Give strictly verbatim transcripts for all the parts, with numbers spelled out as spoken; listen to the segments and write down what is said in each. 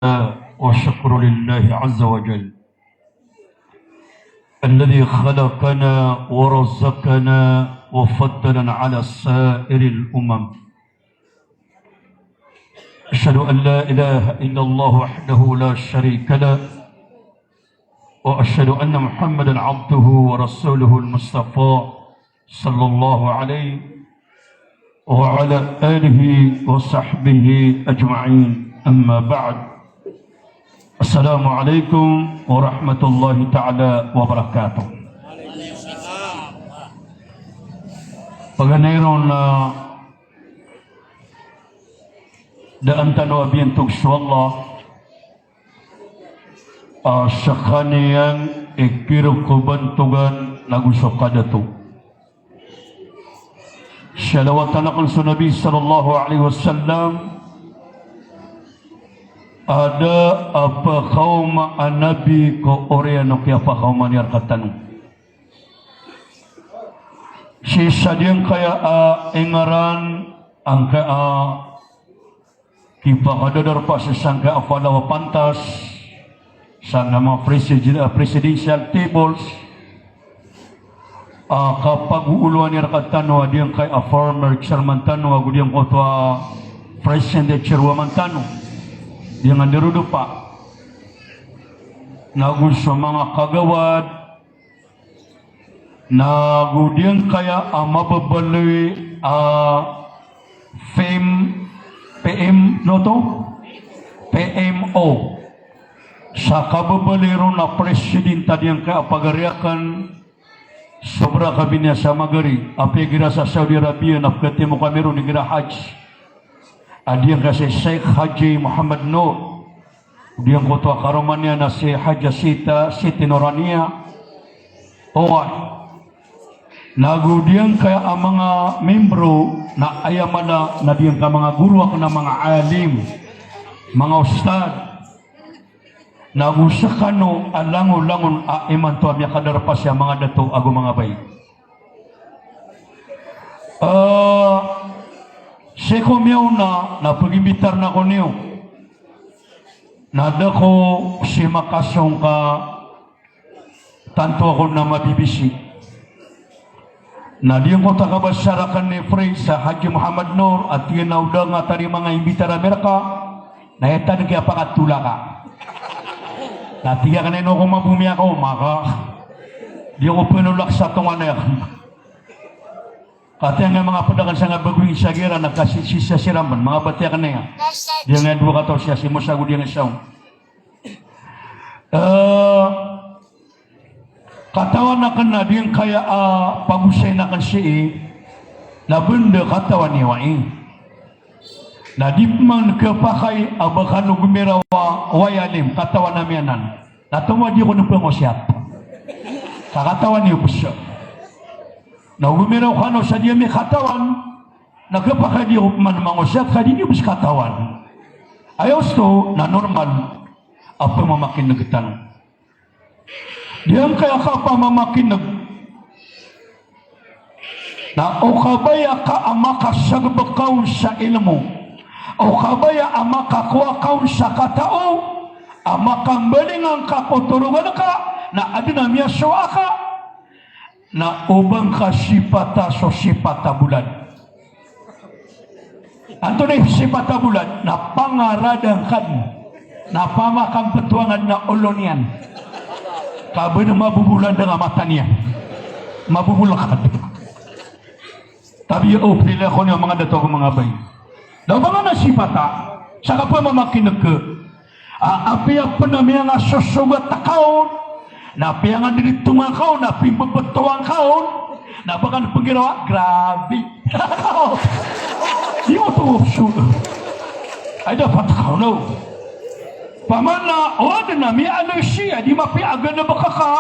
والشكر لله عز وجل الذي خلقنا ورزقنا وفضلنا على سائر الأمم. أشهد أن لا إله إلا الله وحده لا شريك له، وأشهد أن محمدا عبده ورسوله المصطفى صلى الله عليه وعلى آله وصحبه أجمعين. أما بعد. السلام عليكم ورحمة الله تعالى وبركاته. Paganay ron na daan tano a biyantog so Allah, a skaniyan i kirokobantogan ago so kadato. Salawatan akn so Nabi sallallahu alaihi wasallam, a da a pakaoma a nabi ko oriyan o kiyapakaoma niyan rkatano. Sii sa giyangkaya a ingaran angkaya a kipakadadarpa sii sangkaya a falaw a pantas, sangkaya manga presiden-, presidential tables, a kapagoolowan iyan rkatano a giyangkaya a former chairman tano ago giyangkoto a present chairwoman tano, giyangkaya a darodopa, nago so manga kagawad, nago giyangkaya a mababaloy a P M, P M, no to? P M O. Sa kababaloy ron a president a giyangkaya a pagari akn, sobra kami niyan sa magari, apiya igira sa Saudi Arabia na pkhatimo kami ron igira Hajj. A giyangkaya si Sheikh Haji Muhammad Noor. Giyangkoto a karoma niyan na si Hajjah Sita, Siti Norania. Oway. Nago giyangkaya a manga membro na aya mala na giyangkaya manga goro akn a manga alim, manga ustadh. Nago skano a langolangon a imanto a miyakadarpa sii a manga dato ago manga bai. Eh, sii ko miyaona na pagimbitar na ko niyo. Na da ko si makasong ka tanto ako na mabibisi. Na giyangkoto a kabasar akn i Prince a Haji Muhammad Noor, a tig iyan a o da nga tari manga imbitar ami rka, na aya tano kiyapakatolaka. Na tig akn a ino ko mabomiya ka o maka. Di ako pnololak sa tonganay akn. Katii nga manga pd akn sa nga bagoing sa gira na kasi sisa siran pn, manga bati akn aya. Di nga dowa kataw siya si Musa ago di nga saw. Eh, katawan akn na giyangkaya a pagosayn akn sii, na bnda katawan iyo ai. Na di pman khapakay a ba kano gomiraw a way alim, katawan ami anan. Na tomo a di ko npangosiyat. Ka katawan iyo bs. Na gomiraw kano sa di ami katawan, na khapakay di ko pman mangosiyat ka di niyo bs katawan. Aya osto na normal a pmamakin'g tano. Giyangkaya kapamamakin'g na o kabaya ka a makasagpk ka on sa ilmo, o kabaya a makakowa ka on sa katao, a makambalingan ka ko torogan ka, na adn a miyasowa ka, na o ba ngka sipata so sipat a bolad. Antonaa i sipat a bolad? Na pangaradang ka dn, na pamakamptowangan na olo niyan. Ka ba dn mabobolandang a mata niyan. Mabobolakad. Tabiya o pila ko niyo manga dato ago manga bai. Da o ba ngka na sipata, sa kapamamakin'g ka. A, apiya pn a miyangasosogat ka on, na piyangandiritongan ka on, na pimbebetowan ka on, na ba ka pnggirawa, grabe. Iyo to so. Ay, dapat ka on, no? Pamana, o adn a miyaaloy siya, di mapiya a ganabaka ka,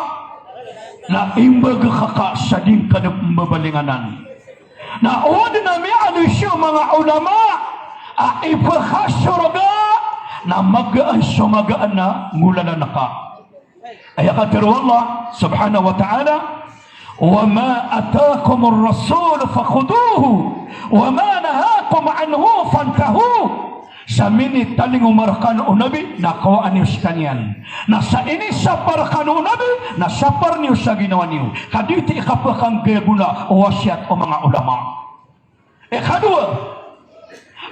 na imbag ka ka sa di ngka dn mbabalinganan. Na o adn a miyaaloy siyo manga ulama a ipkhasorga na magaan so magaan a ngolalan ka. Aya katharo o Allah subhanahu wa ta'ala, "Wa ma atakumur rasul fakhuduhu, wa ma nahakum anhu fantahu." Sa minitalingoma rkano o Nabi na kawaan iyo skaniyan. Na sa inisapar rkano o Nabi na sapar niyo sa ginawa niyo. Ka di ti ikapakanggay a gona o wasiyat o manga ulama. Ikadowa,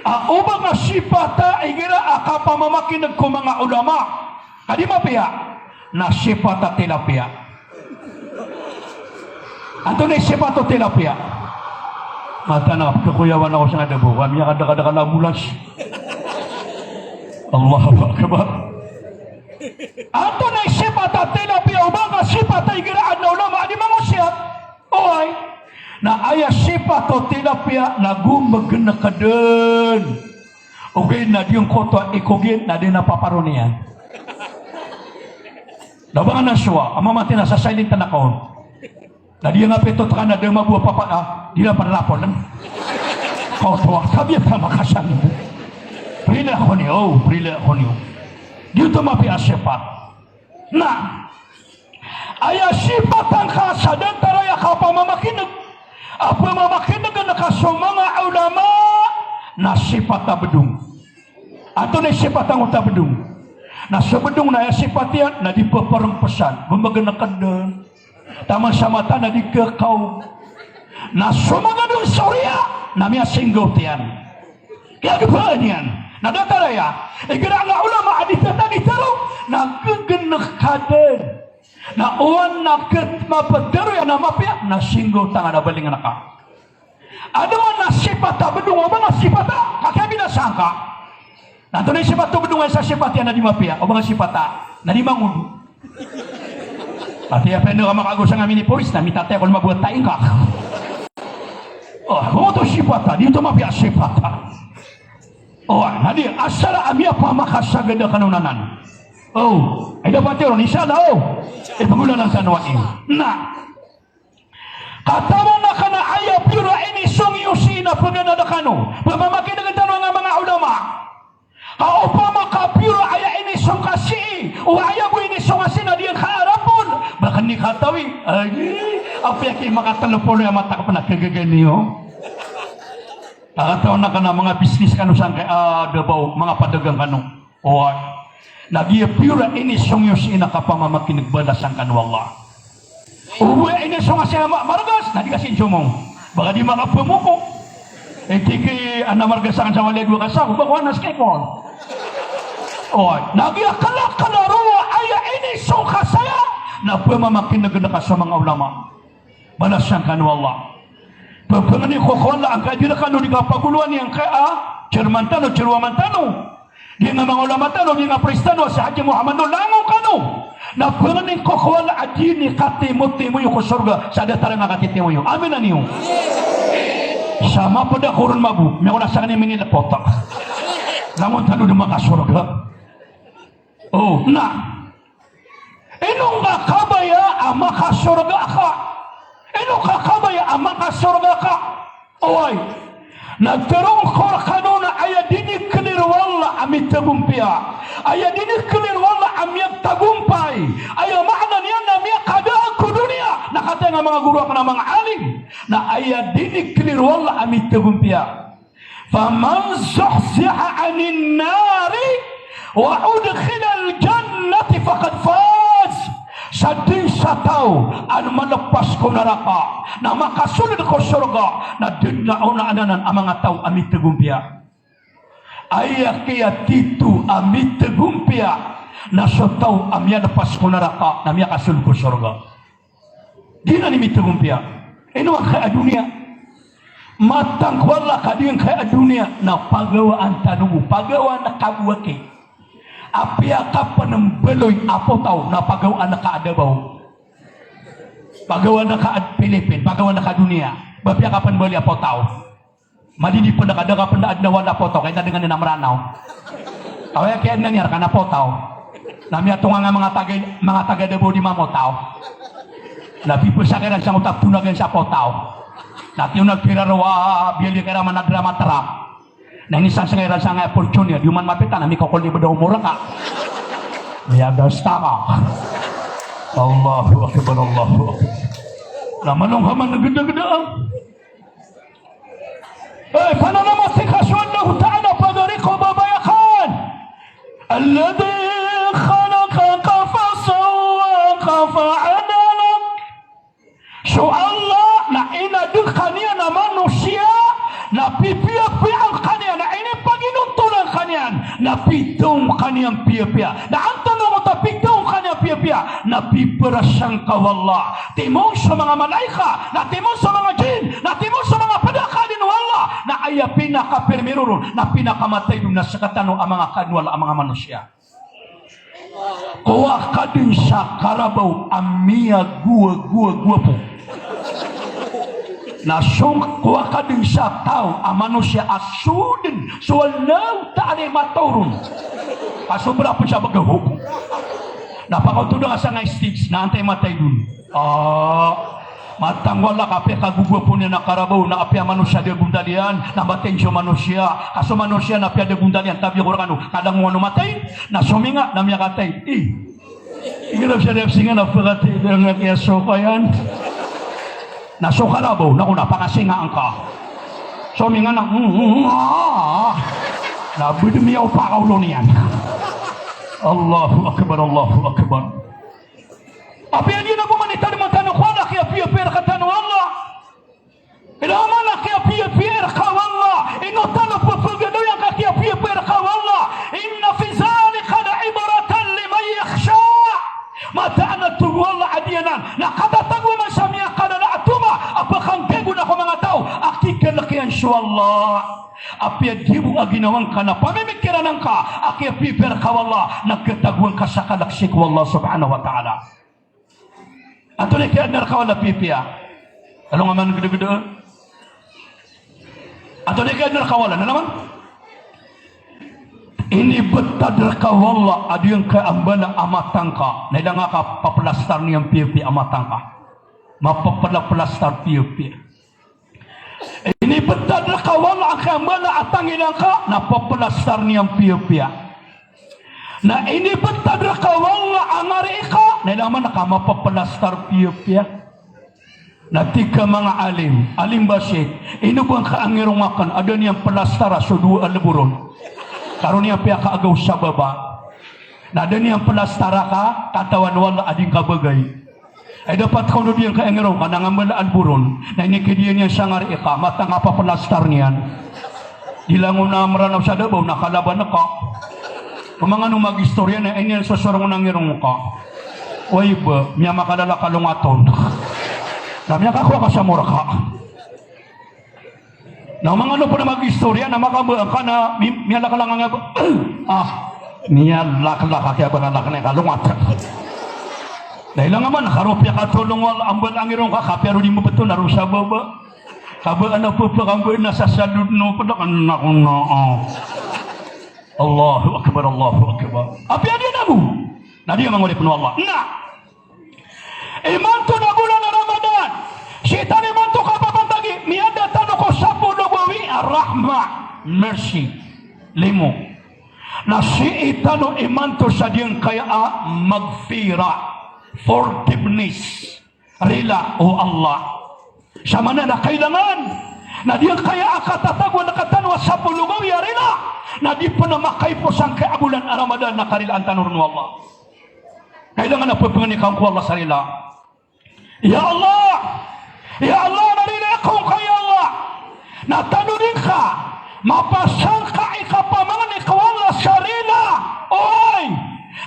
a, o ba nga sipata igira a kapamamakineg ko manga ulama ka di mapiya, na sipat a tilapia. Antonaa i sipat o tilapia? Mataan a pkhakoyawan ako sangkaya bo, kami a kadakadakal a molas. Allahu Akbar. Antonaa i sipat a tilapia, o ba nga sipat a igira adn a ulama a di mangosiyat? Oway. Na aya sipat o tilapia na gomgnk dn. Ogaid na di ngkoto a ikogen na di na paparoniyan. Na ba nga na sowa a mamati na sa silent na kaon. Na di nga pito tkan na di mabo a papa, a, di na panrapol. Kaoto a, sabi a tama ka sangbo. Prila ko niyo, prila ko niyo. Di oto mapiya a sipat. Na aya sipat angka sa datar aya kapamamakineg, a pamamakineg angka so manga ulama, na sipat a bdong. Antonaa i sipat angkoto a bdong? Na so bdong na aya sipat iyan na di pprngpsan, gomgnk dn. Taman sa mata na di kakaw. Na so manga dn sa oriya na miyasinggot iyan. Kiyagpaan iyan. Na datar aya, igira nga ulama a di tata di taro, na ggnk ka dn. Na oway na kit maptaro iyan a mapiya, na singgot angka na balingn ka. Adn man a sipat a bdong, o ba nga sipat a, ka kiyabinasa ngka. Na antonaa i sipat o bdong a isa sipat iyan na di mapiya, o ba nga sipat a, na di mangodo. Ati a peno ka makago sa ngamin i polis na mitatay ko lima bo a taing ka. O, oto sipat a, di oto mapiya sipat a. O, na di, asar a miyapamakasaga da kano nanan. O, ay dapat iron, insha Allah, o. Ipagulalan sa nuwat iyo. Na, katawan akn a aya piyor a inisong iyo sii na pganad kano. Pamamakineg tano a manga ulama. Ka opama ka piyor a aya inisong ka sii, o aya bo inisong ka sii na di ngka arapol. Ba kn i katawi. Ay, apiya ki makatelepolo a matak pn a kagaga niyo. Katawan akn a manga bisnis kano sangkaya, a, Davao, manga padagang kano. Oway. Na giya piyor a inisong iyo sii na kapamamakineg, balasan kano o Allah. O ba inisong a sii a ma-, margas, na di ka sii somong. Ba ka di makapamoko. Iti ki ana margas akn sa wali a dowa ka sako, ba ko anas kay kon. Oway. Na giya kalakala roo a aya inisong ka saya, na pamamakineg ka sa manga ulama. Balasan kano o Allah. Pphangnin ko ko Allah angkaya di rkano di kapagoloan iyan angkaya, a, chairman tano, chairwoman tano. Di nga manga ulama tano, di nga pres tano, si Haji Muhammad no langon kano. Na phangnin ko ko Allah a di niyo katimotimo iyo ko sorga sa datar angka katitimo iyo. Amin a niyo. Sa mapda ko ron mabo, miyakola sa kaniya minilapot. Langon tano di makasorga. O, na. Ino ngka kabaya a makasorga ka? Ino ngka kabaya a makasorga ka? Oway. Na tharoon ko rkano na aya diniklir o Allah a mitagompiya. Aya diniklir o Allah a miyatagompay. Aya maana niyan na miyakadaan ko doniya. Na kataya nga manga goro akn a manga alim. Na aya diniklir o Allah a mitagompiya. Faman zuhziha anin nari wa udkhilal jannata faqad faz. Sadn sa taw a malepas ko naraka na makasold ko sorga, na dn a onaan anan a manga taw a mitagompiya. Aya kiyatito a mitagompiya na so taw a miyalepas ko naraka na miyakasold ko sorga. Di na ni mitagompiya. Ino angkaya doniya? Matang ko Allah ka di angkaya doniya na pagawaan tano bo, pagawaan ka bo aki. Apiya ka pn mbaloy a potaw na pagawaan ka a Davao. Pagawaan ka a Pilipin, pagawaan ka doniya. Ba apiya ka pn mbaloy a potaw. Madidi pn da ka, da ka pn da adn a wala a potaw, kay na dengan iyan a Mranaw. Kawaya kiyadnan iyan rka na potaw. Na miyatonga nga manga taga, manga taga Davao di mamotaw. Na pipesa kiran sa ngota ptonagan sa potaw. Na tiyonag kiran roo a biyaloy kiran man a drama truck. Na inisansanga iran sangkaya Fortuner, di oman mapita na mikokol di bda omor ka. Miyagasta ka. Allahu Akbar, Allahu Akbar. Na manong ka man gdagda. Eh, pananamati ka so Allahu Ta'ala, pagari ko babaya ka. Alladhi khalaqaka fasawwaka fa'adalak. So Allah na inadeg ka niyan a manosiya, na pipiyapiyaan ka niyan, na inipaginontolan ka niyan, na pidaong ka niyan piyapiya. Na antonaa oto a pidaong ka niyan piyapiya? Na piperasang ka o Allah. Timoon so manga malaikat, na timoon so manga jinn, na timoon so manga pd a kaadn o Allah, na aya pinakapirmiro ron, na pinakamatay ron na sktano a manga kaadn o Allah a manga manosiya. Kowa ka dn sa karabaw a miyagowagowa-gowapo. Na so kowa ka dn sa taw a manosiya a so dn so Allahu Ta'ala i mataw ron. Ka sobra pn sa bgahog. Na pakaoto dn a sangkai stage na antaa i matay ron. Ah, matangwala ka apiya kagogowapo niyan a karabaw, na apiya manosiya da gondal iyan, na matay so manosiya. Ka so manosiya na apiya da gondal iyan, tabiya ko rkano, ka langowan o matay, na sominga, na miyakatay. Ih. Igira siya da psinga na pkatay, da nga kiyasoka iyan. Na so karabaw, na ko na pakasinga angka. Sominga na, mm, mm, ah. Na bd miyaopa ka olo niyan. Allahu Akbar, Allahu Akbar. Apiya di na bo man i tadman tano ko Allah a kiyapiyapiya rktano o Allah. Ilay man a kiyapiyapiya rka o Allah. Ino tano pphagadawii angkai a kiyapiyapiya rka o Allah? Inna fi dhalika la ibratan liman yakhsha. Mataan a tig o Allah a giyanan na katatagoan sa miyakadala a toma a pkanggago na ko manga taw a kikalk iyan so Allah. Apiya di bo a ginawa ngka na pamimikiran angka a kiyapiyapiya rka o Allah, na khatagoan ka sa kalk sii ko Allah subhanahu wa ta'ala. Antonaa i kiyaadna rka o Allah piyapiya? Alongan man gdgd. Antonaa i kiyaadna rka o Allah? Na naman? Inibtad rka o Allah a giyangkaya a mbala a mata ngka, na ilay ngka a paplastar iyan piyapiya a mata ngka. Mappla-, plastar piyapiya. Inibtad rka o Allah angkaya a mbala a tangila ngka, na pplastar iyan piyapiya. Na inibtad rka o Allah a ngari ka, na ilay man ka mapplastar piyapiya. Na tig a manga alim, alim basid, ino bo angkaya ngirong akn a da niyan plastara so dowa a lbo ron? Ka roo niyan piyakaagaw sa baba. Na da niyan plastara ka, katawan o Allah a di ngka bagay. Ay dapat ka on o di angkaya ngirong ka na ngambala a lbo ron. Na inikidiya niyan sa ngari ka, mata ngka a paplastar iyan. Di langon a Mranaw sa Davao na kalaban ka. Manga ano magistoriya na iniyan sosorong na ngirong ka. Oi ba, miyamakalala ka longat on. Na miyakakowa ka sa morka. Na manga ano pn a magistoriya na makabaya ka na mi-, miyalaklang a ngaba. Ah, miyalaklang a kiyabangalak na kalongat. Na ilay ngka man, ka roo piyakatolong o Allah a mbala a ngirong ka, ka apiya roo di mbtoon a roo sa baba. Kabaya na papa, kabaya na sa salud no, pada ka na ko na, ah. Allahu Akbar, Allahu Akbar. Apiya di na bo. Na di manga oripn o Allah. Na. Imanto na bolan a Ramadan, sii tano imanto kapapantagi, miyada tano ko sapolo gawii a rahma, mercy, limo. Na sii tano imanto sa giyangkaya a maghfirah, forgiveness, rila o Allah. Sa maana na kailangan na giyangkaya a katatagoan rktano a sapolo gawii a rila, na di pn a makaipo sangkaya a bolan a Ramadan na karilaan tano ron o Allah. Kailangan a pphanganika ngka o Allah sa rila. Ya Allah, ya Allah, na rila ako ngka, ya Allah. Na tanodi ngka, mapasang ka i kapamanganika o Allah sa rila. Oway.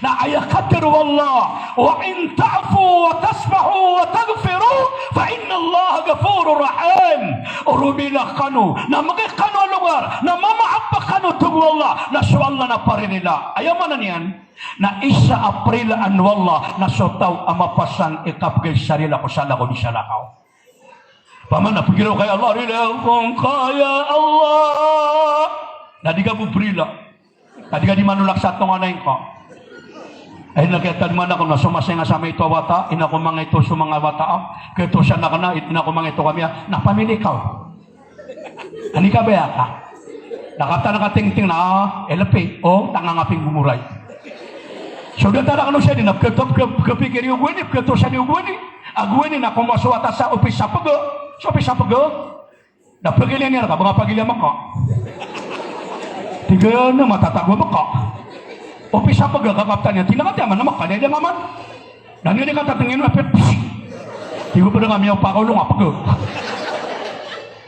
Na aya katharo o Allah, "Wa in ta'fu wa tasfahu wa taghfiru fa innallaha ghafurur rahim." O roo bila kano, na mgi kano a logar, na mamaap kano, tig o Allah, na so Allah na paririla. Aya maana niyan, na isa a prilaan o Allah na so taw a mapasang i kapgay sa rila ko salakaw di salakaw. Paman na pgiraw ka, ya Allah, rila ako ngka, ya Allah. Na di ka bo prila. Na di ka di manolak sa tonganay ngka. Ay, na kiyatadman ako na so masay nga sa maito a wata, ina ko mangaito so manga wata, ah. Kiyatosan ako na, ina ko mangaito kami, ah. Na pamili ka. Ani ka baya ka? Na kataan ka tingting na, ah, L P, o, tanga nga pinggomoray. So da tara kano siya di na, pkhato-, pkha-, pkhapikir iyo gowani, pkhatosan iyo gowani. A gowani na komaso wata sa opis sa pga. Sa opis sa pga. Na pagilian iyan rka, ba nga pagilian maka. Tig iyan na matatago maka. Opis a pega ka kaptan iyan, tinangat iyan man a makaliya iyan a man. Na niyan i katatengin a pet, psst. Tig o ped a kami a pakaolong a pega.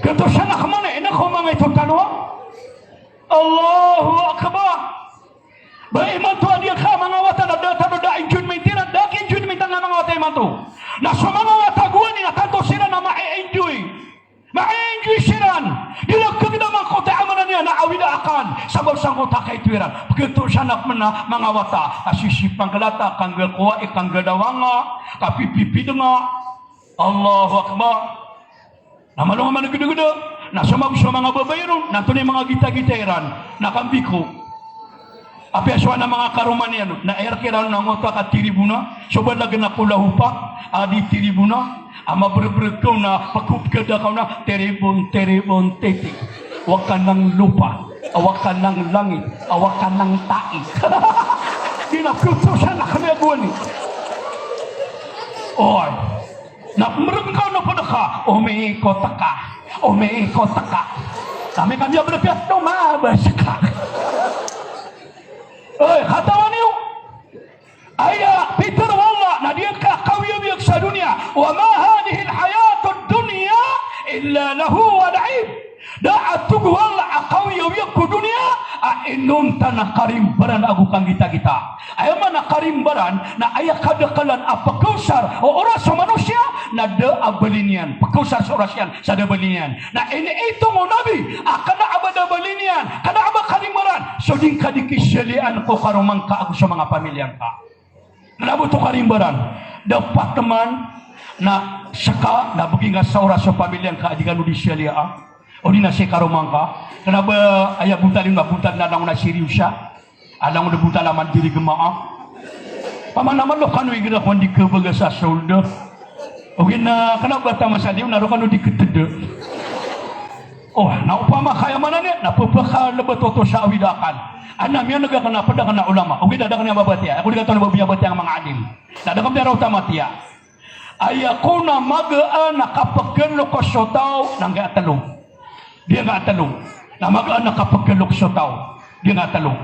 Ketosan a kemana, ina ko manga ito tano a. Allahu Akbar. Ba imanto a di ka manga wata na da tano da enjoyment iran, da ki enjoyment a manga wata imanto. Na so manga wata gowani na tanto siran a ma-enjoy. Ma-enjoy siran. Di na kegedam angkoto a maana niyan na awida akan. Sabap sangkoto a kaito iran. Peketosan a kemana manga wata. Ka sisipanggelata, kangga kowa, i kangga dawanga, ka pipipidenga. Allahu Akbar. Na malo nga manegedegede. Na so mag-, so manga babay ron, na antonaa i manga gitagita iran. Na kambiko. Apiya so ana manga karoma niyan, na aya rek iran na ngoto a katiribona, so balagen a kolahopa, a di tiribona, a maberebereg ka on na pekopkada ka on na tiribon, tiribon, titi. Wa ka nang lopa, wa ka nang langit, wa ka nang tai. Di na ketosan a kami a gowani. Oy. Na mereng ka on a ped ka, omikot ka, omikot ka. Kami, kami a berpiya, tomabas ka. Oy, katawan iyo. Aya pitharo o Allah, na di ngka kawiyawiyag sa doniya, wa ma hadhihil hayatud dunya illa lahwun wa la'ib. Da a tig o Allah a kawiyawiyag ko doniya a inonta na karimbaran ago kanggitagita. Aya maana karimbaran na aya kadakalan a pekaosar o oras o manosiya na da a bali niyan. Pekaosar so oras iyan sa da a bali niyan. Na iniitong o Nabi a kena a ba da a bali niyan, kena a ba karimbaran so di ngka di kisiyaliyaan ko karoma ngka ago so manga pamilya ngka. Kena a ba oto karimbaran. Da pat man na seka na begi ngka sa oras so pamilya ngka a di kano di siyaliyaa. O di na si karoma ngka. Kena a ba aya bontal iyan, bontal na langon a siriyosa. A langon a bontal a man di rigemaa. Paman a malo kano igira ko di kebaga sa solda. Ogaid na kena a ba taman sa liyo na ro kano di keteda. O, na opama ka aya maana niyan, na pepakalebat oto sa awida akan. Ana miyaneg aken a ped aken a ulama. Ogaid na da aken iyan mabatiya. Ako di katawan a ba miyabatiya a manga alim. Na da aken iyan mabatiya. Aya kon a magaan a kapekelok so taw na ngka a telo. Di ngka a telo. Na magaan a kapekelok so taw. Di ngka a telo.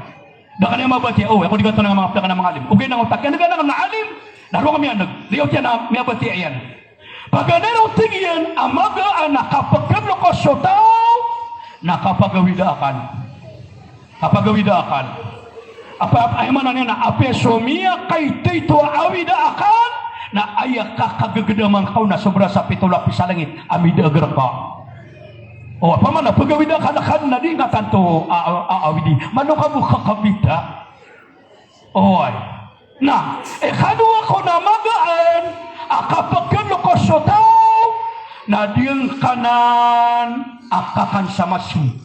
Da aken iyan mabatiya, o, ako di katawan a manga ped aken a manga alim. Ogaid na oto a kiyaneg aken a alim. Na ro aken miyaneg. Liyo tiyan a miyabatiya iyan. Paganay ron tig iyan a magaan a kapekelok so taw na kapagawida akan. Kapagawida akan. Apa, apa, aya maana niyan na apiya so miyakaito a awida akan na aya kakagegedam angka on na sobra sa pito lapis a langit a midaag reka. O, apa maana pagawida akan, akan na di ngka tanto a, a, a, awidi. Malo ka bo kakabida. Oy. Na ikadowa kon a magaan a kapekelok so taw na di ngka nan a kakan sa masem.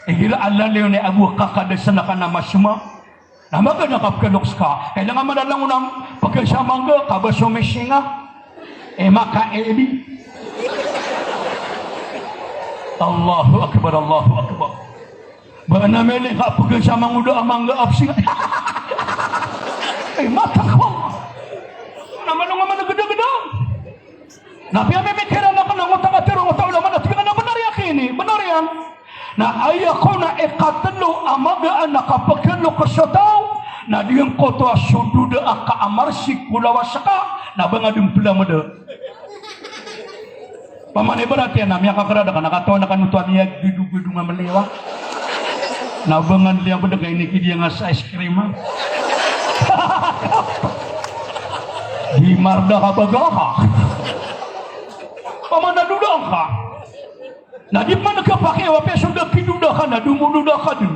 Igira a lalayon i ago a kakadasn akan a masem a, na magaan a kapekelok ska. Kailangan man a langon a pekan sa mangga ka ba so misinga. E, maka e di. Allahu Akbar, Allahu Akbar. Ba na mili ka pekan sa mangoda a mangga a psinga. E, mata ko. Na malo nga manegedegeda. Na piyamimikiran aken a ngoto a katharo o manga ulama na tig iyan a benar iyan kini, benar iyan. Na aya kon a ikatelo a magaan a kapekelok so taw, na di ngkoto a so doda a kaamarsik ko lawas ka, na ba nga den pelameda. Paman ibarat iyan a miyakakerad ka na katawan aken oto a miyagedogedong a meliwa. Na ba nga den liyabedak a inikid iyan a sa ice cream a. Di marda ka baga ka. Paman a doda ka. Na di man ka pakiyawa, apiya so da kidoda ka na domododa ka den.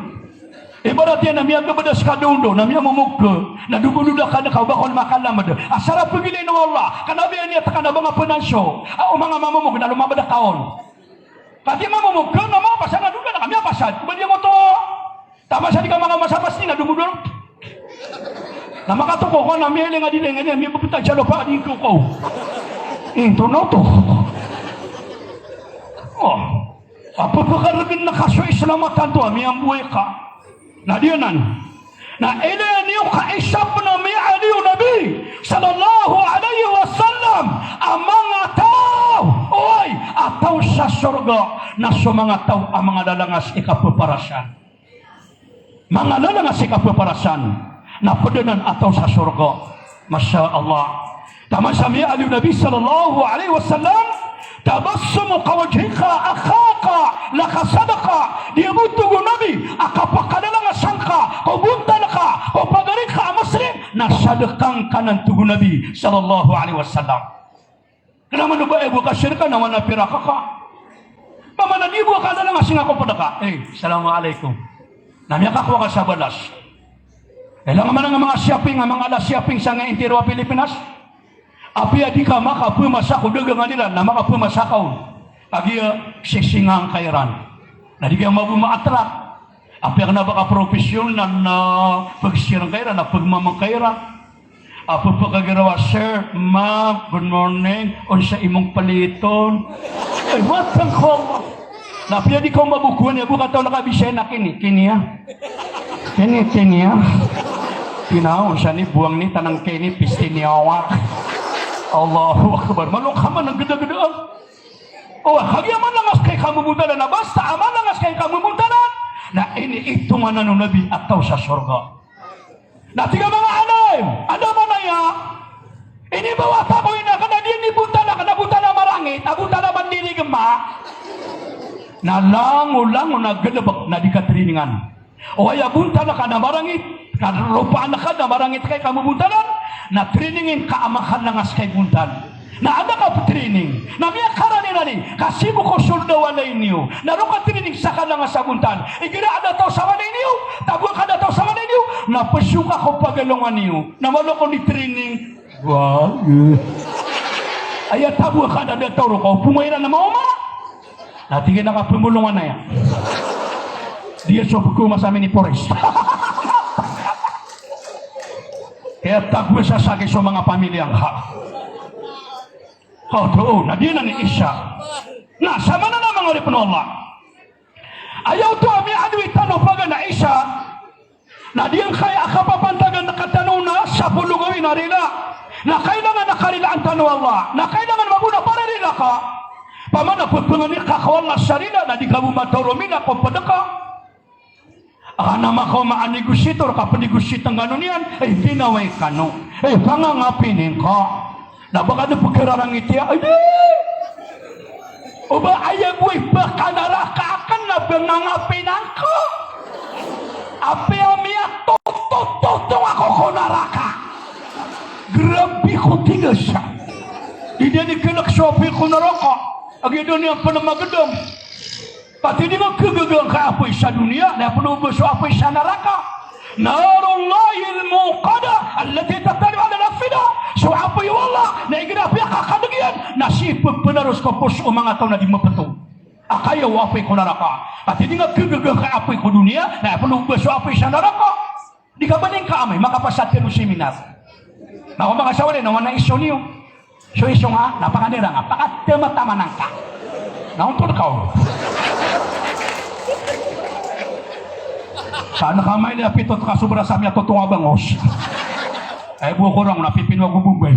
Ibarat iyan a miyagabadas ka dondo, na miyamomog ka, na domododa ka den ka o ba kon makalamed. Asar a pegilain o Allah, ka na biyaan iyan teka na ba nga penanso. A, o manga mamomog na lomabed ka on. Ka di mamomog ka, na mapasad na doda na ka miyapasad. Ba di ngoto. Taman sa di ka manga masapasti na domododa. Na makatoko ka na miyaileng a di lengan iyan, miyabebetad sa lopa a di toko. Intono to. O. A pepekaregen na ka so Islam a tanto a miyamboy ka. Na di anan. Na ilaya niyo ka isa pen a miyaliyo o Nabi sallallahu alaihi wasallam a manga taw, oy, a taw sa sorga na so manga taw a manga lalangas i kapeparasan. Manga lalangas i kapeparasan. Na pd anan a taw sa sorga. Masha Allah. Taman sa miyaaloy o Nabi sallallahu alaihi wasallam, "Tabassumuka wajhika akhaka laka sadaqah." Di bo, tig o Nabi, a kapakalalangasan ka ko bontal ka ko pagari ka a Muslim na sadaqah ngka nan, tig o Nabi sallallahu alaihi wasallam. Kna man o ba aya bo ka shirka na wana pirak ka. Ba mana di bo ka lalangas nga ko pd ka. Eh, assalamu alaikum. Na miyakakowa ka sa balas. Ilang man a manga shopping, a manga ala shopping sa nga intiro a Pilipinas. Apiya di ka makapmasa ko dagangan iran, na makapmasa ka on. Kagiya sisingaan ka iran. Na di ka mabo ma-attract. Apiya kna ba ka professional na pagsiring ka iran, na pagmamang ka iran. Apiya pkagiraw a, "Sir, ma'am, good morning. Onsa imong paliton?" Ay, matang ko. Na apiya di ka mabo ko niyan, bo kataw na kabisay na kini, kini a. Kini, kini a. Kina, onsa ni buwang ni tanang kini, pisti ni awak. Allahu Akbar. Malo ka man a gdagdaan. O, kagiya malangas kay kamobontalan, na basta a malangas kay kamobontalan, na iniitongan anan o Nabi a taw sa sorga. Na tig a manga alim, anda manaya, inimbawata ko ina ka na di ini bontal ka na bontal a marangit, a bontal a mandirigma. Na langolangon a galbk na di ka triningan. O aya bontal ka na marangit, ka ropaan ka na marangit kay kamobontalan, na triningin ka a makalangas kay bontal. Na anda ka ptrining, na miyakarani-rani, ka sii bo ko sold a walay niyo, na roo ka trining sa kalangas a bontal. Igira a da taw sa walay niyo, tagoan ka da taw sa walay niyo, na pzong ka ko pagalongan iyo, na malo ko nitrining. Wa, eh. Aya tagoan ka da taw roo ka, o pmairan a maoma. Na tig iyan a kapmbolongan aya. Di a so pkoma sa mini forest. Kaya tagoan sa saki so manga pamilya ngka. Kaoto, na di anan i isa. Na, samanaya manga oripn o Allah. Aya oto a miyaaloy tano paganay a isa. Na di angkaya a kapapantagan na katano na sapolo gawii na rila. Na kailangan a karilaan tano o Allah. Na kailangan mambo na pararila ka. Pamana pphangni ka ko Allah sa rila na di ka bo matao romila ko pd ka. Ka na makaoma a negosyator ka pnegosyatan kano niyan, ay pinaway kano. Ay pangangapini ngka. Na ba ka dn pkhararangiti a, ay, di! O ba aya bo i pkanaraka akn na ba ngangapina ngka. Apiya miyatotototong ako ko naraka. Grabe ko tig a siya. Di niyan ikalk so apoy ko naraka. Agi dn iyan pn magdam. Pati di nga kagaga ngka apoy sa doniya, na aya pn o ba so apoy sa naraka. Narullahil muqada, allati tattali'u alal afida. So apoy o Allah, na igira a piyakakadg iyan, na sii pphanaros ko poso o manga taw na di mapto. A kaya o apoy ko naraka. Pati di nga kagaga ngka apoy ko doniya, na aya pn o ba so apoy sa naraka. Di ka ba di ngka amay makapasad ko seminar. Na o manga sawali na wana iso niyo. So iso nga, na pakanira nga, pakatamatama nangka. Na ontod ka o. Saan ka amay di a pito ka sobra sa miyatotonga bangos. Ay, bo ko rang na pipino ago bobay.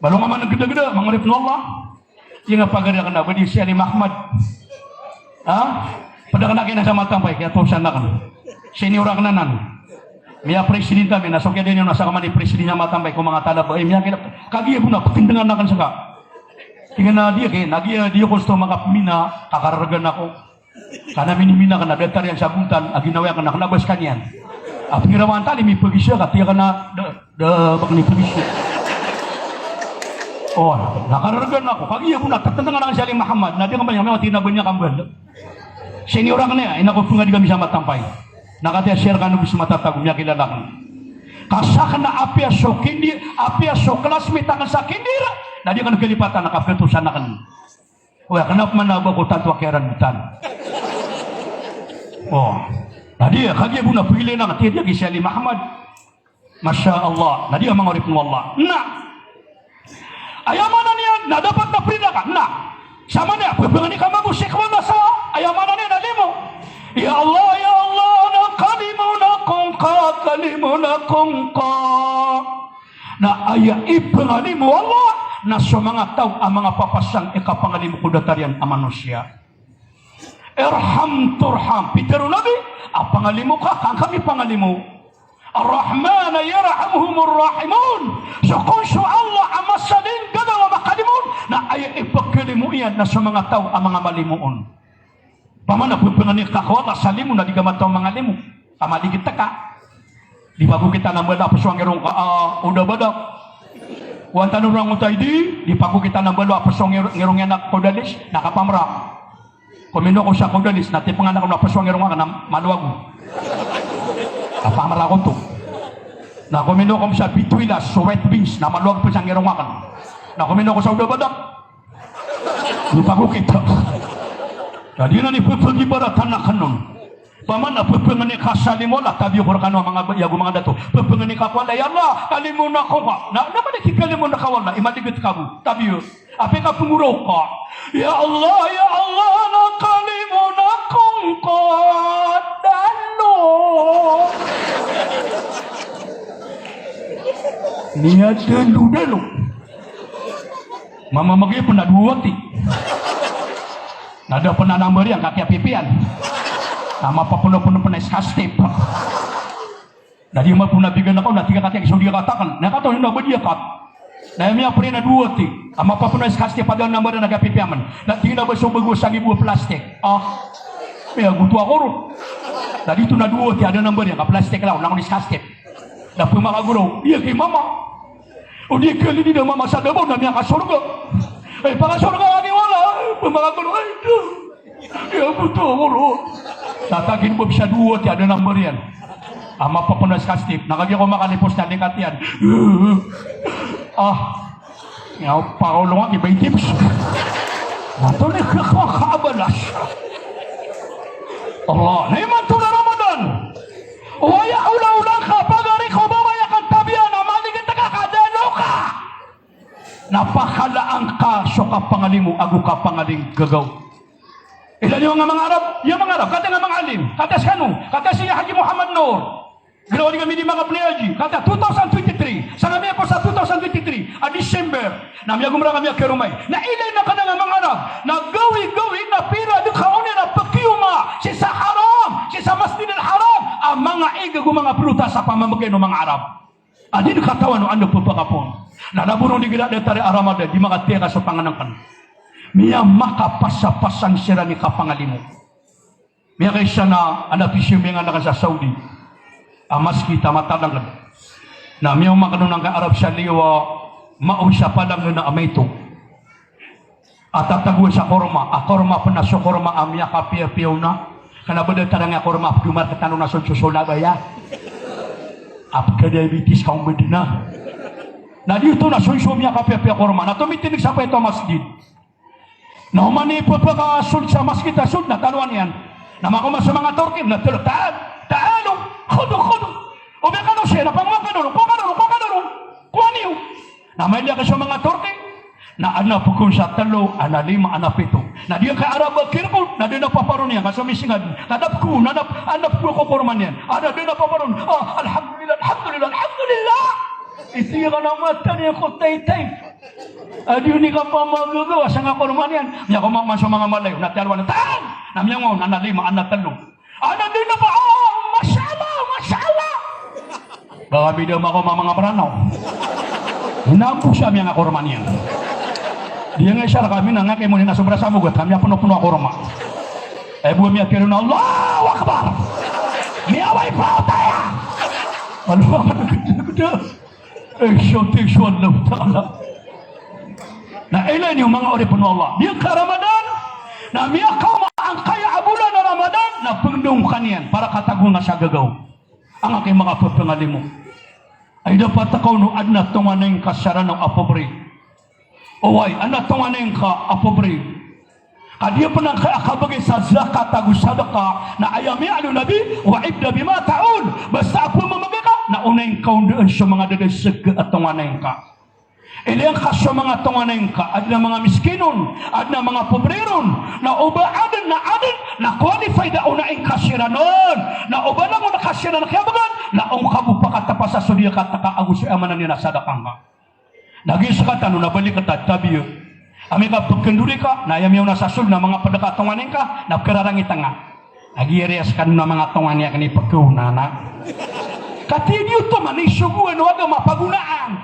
Balo nga man gdagda, manga oripn o Allah. Aya nga pagari akn na ba di si Ali Mahmad. Ha? Pd akn a kina sa Matampay, kiyatosan akn. Senior akn anan. Miyapresidente ami, na so kiyadn iyan na sa kaman i presidente sa Matampay ko manga talaba, eh, miyakilap. Kagiya bo na pkindngan akn ska. Tig iyan a di, kagiya di ako sto makapmina, kakarargan ako. Ka na minimina ka na datar iyan sa bontal a ginawa iyan ka na kna ba skaniyan. A pngirawaan tali mi pagisa ka tiya ka na da, da bakni pagisa. O, na karargan ako. Kagiya bo na tatandang anan si Ali Muhammad. Na di ka ba niyan miyawati na ba niyan kambal. Senior akn iyan, ina ko pngadi kami sa Matampay. Na katiya sir ka no bis matatago, miyakilala akn. Ka sakn na apiya so kindi, apiya so classmate akn sa kindi, na di akn kalipatan na kapkatosan akn. Oya, kna pman a ba ko tanto a kiyarantan. O. Na di, kagiya bo na pagilay na, tiya di a ki si Ali Muhammad. Masha Allah. Na di a manga oripn o Allah. Na. Aya maana niyan, na dapat na prila ka. Na. Samanaya, pphangni ka mambo sii ko Allah sa. Aya maana niyan na limo. Ya Allah, ya Allah, na kalimo na ko ngka, kalimo na ko ngka. Na aya ipngalimo o Allah na so manga taw a manga papasang i kapangalimo ko datar iyan a manosiya. Irham turham. Pitharo o Nabi a pangalimo ka, ka angka mipangalimo. Ar-Rahman yarhamhumur rahimun. So kon so Allah a masalinggagaw a makalimoon, na aya ipkalimoon iyan na so manga taw a manga malimoon. Pamana pphangni ka ko Allah sa limo na di ka mataw mangalimo. Ka maligid ka. Di pagokitan a mbala a pzowang i rong ka, ah, o da ba da. Kowan tano rang o tay di, di pagokitan a mbala a pzowang i rong iyan a Kodalis, na kapamra. Komino ko sa Kodalis, na tipengan ako na pzowang i rong aken na malo ago. Kapamra ko to. Na komino ko sa Bituilas, so white beans, na malo ago pzowang i rong aken. Na komino ko sa o da ba da. Di pagokita. Na di na ni pphangni baratan aken on. Pamana pphangni ka sa limo na tabiya ko rkano a manga baya ago manga dato. Pphangni ka ko Allah, ya Allah, kalimoon ako ka. Na, na mani ki kalimoon ka o Allah, i maligid ka bo. Tabiya. Apiya ka pnggoro ka. Ya Allah, ya Allah, na kalimoon ako ngka a dalo. Niya dalo, dalo. Mamamagi pn a dowati. Na da pn a number iyan ka kiyapipiyan. Na mapapnopno pn a iskastip. Na di mapnopno a bigan ako, na tig a katiya so di a kataken. Na kataw na ba di a kat. Na aya miyapriyan a dowati. A mapapnopno a iskastip a da a number iyan a kiyapipiyan. Na tig iyan a ba so bago a sagi bo a plastik. Ah. Miyagoto ako ron. Na di to na dowati a da a number iyan ka plastik lawan, na kon iskastip. Na pmakagoro. Iya ki mama. O di kali di da mama sa da bo na miyakasorga. Ay, pakasorga ka ni wala. Pmakagoro. Ay, da. Iya, boto ako ron. Tatagin bo bisa dowati a da a number iyan. A mapapnopno a iskastip. Na kagiya ko makalipos na likat iyan. Ah. Iya, pakaolong aki ba i tips. Antonaa i kakabalas. Allah. Na imanto na Ramadan. Oway, a olaola ngka, pagari ko ba aya ka tabiya na maligid ka ka dalo ka. Na pakalaan ka so kapangalimo ago kapangalinggagaw. Ilaya niyo a manga Arab, iya manga Arab, katii a manga alim, katii a skano, katii a si Haji Muhammad Noor. Giraw niyo kami di manga bnai haji, katii a two thousand twenty-three, sangkami ko sa two thousand twenty-three a December, na miyagomra kami a karoma i. Na ilaya niyo kami a manga Arab, na gawii-gawii na pira di ka oni na pkiyoma sii sa haram, sii sa Masjidil Haram, a manga ig ago manga plotas a pamamagay o manga Arab. A di katawan o anda pphakapoon. Na laboron di gira datar a Ramadan, di makatiyaka so pangnngkn. Miyamakapasapasang siran i kapangalimo. Miyakaisa na, anda pisiyong miyangalakal sa Saudi a masgit a matalanged. Na miyaoma kano nangka Arab sa liyo a maong sa palanged a maito. A tatagoan sa korma, a korma pn a so korma a miyakapiyapiya on a. Kna ba datar angkai a korma a pd o market tano na so nsoso na baya. A pd ka diabetes ka ombed na. Na di oto na so nsoso miyakapiyapiya korma. Na tomitindg sa paito a masgit. Na oman i pphakasold sa masgit a sold na taloan iyan. Na makaoma so manga Turki na talo, "Ta'al, ta'alu, khudu, khudu." O ba kano siya na pangoma kano, kowa kano, kowa kano, kowa niyo. Na mailay ka so manga Turki, na adn a pkhoon sa tlo, adn a lima, adn a pito. Na di ka Arab a kirkon, na di na paparon iyan, ka so misingad. Ka da pkhoon, na da, adn a pkhoon ko korma niyan. Adn a di na paparon. Ah, alhamdulillah, alhamdulillah, alhamdulillah. Itiya ka na mata niyan ko taytay. A di oni kapamagaga, a sanga korma niyan. Miyakaoma man so manga Malayo, na tiyalowan, "Tan!" Na miyangaon, adn a lima, adn a tlo. Adn a di na pa, "Oh, masha Allah, masha Allah." Ba kami da makaoma manga Mranaw. Na ambo sa miyanga korma niyan. Di nga isa rkami na ngaka imo ni na sobra sa mogat, kami a pnopno a korma. Ay bo miyapiya on, Allahu Akbar. Miyaway pa o taya. Allahu Akbar. Ay, so, ti, so Allah Ta'ala. Na ilay niyo manga oripn o Allah. Miyaka Ramadan, na miyakaoma angkaya a bolan a Ramadan, na pngdong ka niyan, para katago nga sa gagaw. Angkai manga pphangalimo. Ay dapat ka on o adn a tonganay ngka sa Ranaw a pobre. Oway, adn a tonganay ngka a pobre. Ka di pn angkai a kabgay sa zakat ago sadaka, na aya miyaaloy o Nabi, "Wa ibda bima ta'ul." Basta a pmamagay ka, na onay ngka on dn so manga dadasg a tonganay ngka. Ilay ngka so manga tonganay ngka, adn a manga miskin on, adn a manga pobre ron, na o ba adn na adn, na qualified a onay ngka siran on, na o ba langon ka siran kiyabgan, na ongka bo pakatapasa so di a kataka ago so aya maana niyan na sadaka ngka. Na giya skatano na balik ta tabiya. Amay ka pkndori ka, na aya miyaona sa sold na manga pd ka a tonganay ngka, na pkhararangit ngka. Na giya riyas ka na manga tonganay akn i pkhaona na. Katidiyo to man i sogoan o agama pagonaan.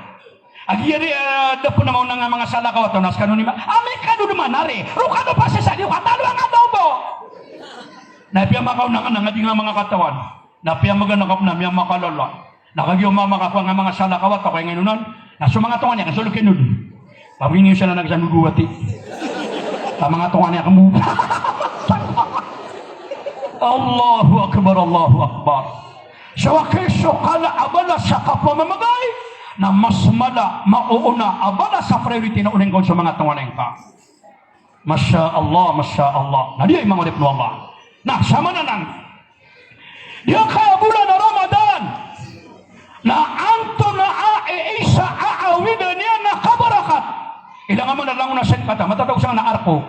Agi ari, eh, da pn a maona nga manga salakaw a taw na skano ni ma-, ami kano dn manari. Ro kano pasisa di o katalo a nga daw bo. Na piyamakaona nga na nga di nga manga katawan. Na piyamaganakap na miyamakalala. Na kagiya o mama ka ko nga manga salakaw a taw ka ingay nonan. Na so manga tongan iyan ka so lokin on. Pabingi sa na nagsanduduwati. Ka manga tongan iyan ka mo. Allahu Akbar, Allahu Akbar. So aki so kala a balas sa kapamamagay, na mas mala, maoona a balas sa priority na oneng ka on so manga tonganay ngka. Masha Allah, masha Allah. Na di aya imangarip o Allah. Na samanan. Di aya ka bolan a Ramadan. Na antonaa i isa a awidan iyan a kabarakat. Ilang a maana langon a sangkata, matatago sangkanan a arko.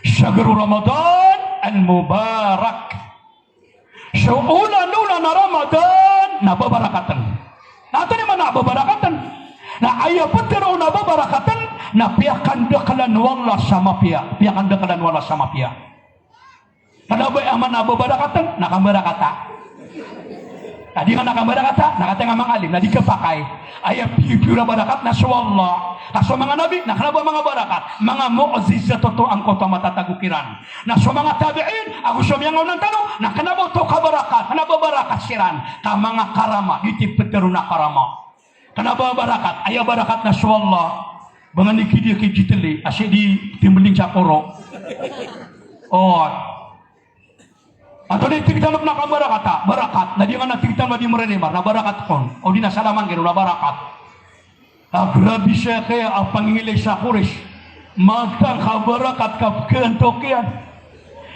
Shahru Ramadan al-Mubarak. So olan-olan a Ramadan na babarakatn. Na antonaa i maana a babarakatn? Na aya ptharoon a babarakatn na piyakandaklan o Allah sa mapiya. Piyakandaklan o Allah sa mapiya. Kna ba aya maana a babarakatn na kambarakata. Na di nga na kambarakata, na katii nga manga alim, na di kapakay. Aya pipiyor a barakat na so Allah. Ka so manga nabi, na kna ba manga barakat. Manga mu'jizat oto angkoto a matatago kiran. Na so manga tabi'in, ago so miyangaoona tano, na kna ba oto kabarakat, kna ba barakat siran, ka manga karama, di ti ptharoon a karama. Kna ba barakat, aya barakat na so Allah, ba nga ni kidiya ki jitli, a sii di timbeling sa koro. Oh. Antonaa i tig tano na kabarakata, barakat, na di nga na tig tano a di mriribar, na barakat kon, o di na salaman kiro, na barakat. A grabe saya kaya a pangingilay sa Quraysh. Matang ka barakat ka pkhaantok iyan.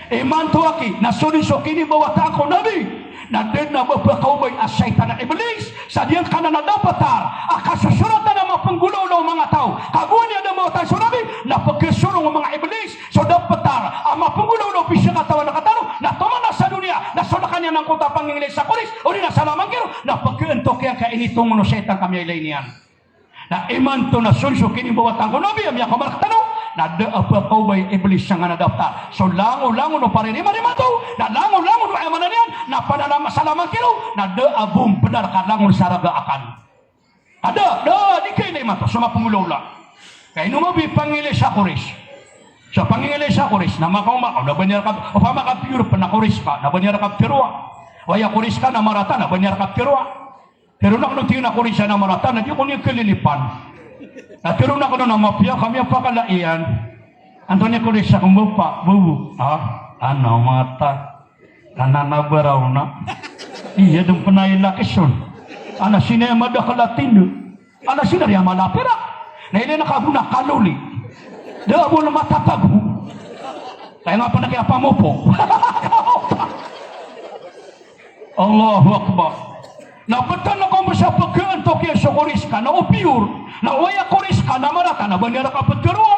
Imanto aki, na so dn so kinimbawataan ko Nabi. Na da dn a ba pkaobay a shaytan a Iblis. Sa giyangkanan a daptar a kasosoratan a mapnggolawla o manga taw. Ka gowani a da mbawatan so Nabi, na pkhasorong o manga Iblis. So daptar a mapnggolawla o pizakatawan a katano, na toman a sa doniya, na so lkan iyan angkoto a pangingilay sa Quraysh, o di na salaman kiro, na pkhaantok iyan ka initongon o shaytan ka miyailay niyan. Na imanto na so dn so kinimbawataan ko Nabi a miyakaoma rktano, na da a pkaobay o Iblis sangkanan a daptar. So langolangon o paririmarimataw, na langolangon o aya maana niyan, na pananam a salaman kiro, na da a bo mbnar ka langon sa raga akal. A da, da, di kailay mato, so mapnggolawla. Ka ino mabi pangilay sa Quraysh. So pangilay sa Quraysh, na makaoma, o na ba niyan rka, opama ka piyor pn a Quraysh ka, na ba niyan rka ptharoa. O aya Quraysh ka na marata, na ba niyan rka ptharoa. Tharoon akn o tig iyan a Quraysh a na marata, na di ko niyan kalilipan. Na tharoon akn on a mapiya ka miyapakala iyan. Antonaa i Quraysh a kmbapa, bobo. Ah, ana mata. Ana na baraw na. Iya dn pn a ilakis on. Ana sii na madakl a tindo. Ana sii na riya mala a pirak. Na ilay na ka bo na kaloli. Da a bo na matatago. Kaya nga pn a kiyapamopo. Allahu Akbar. Na btad na ko masa pkhaantok iyan so Quraysh ka na o piyor. Na o aya Quraysh ka na marata na ba niyan rka ptharoa.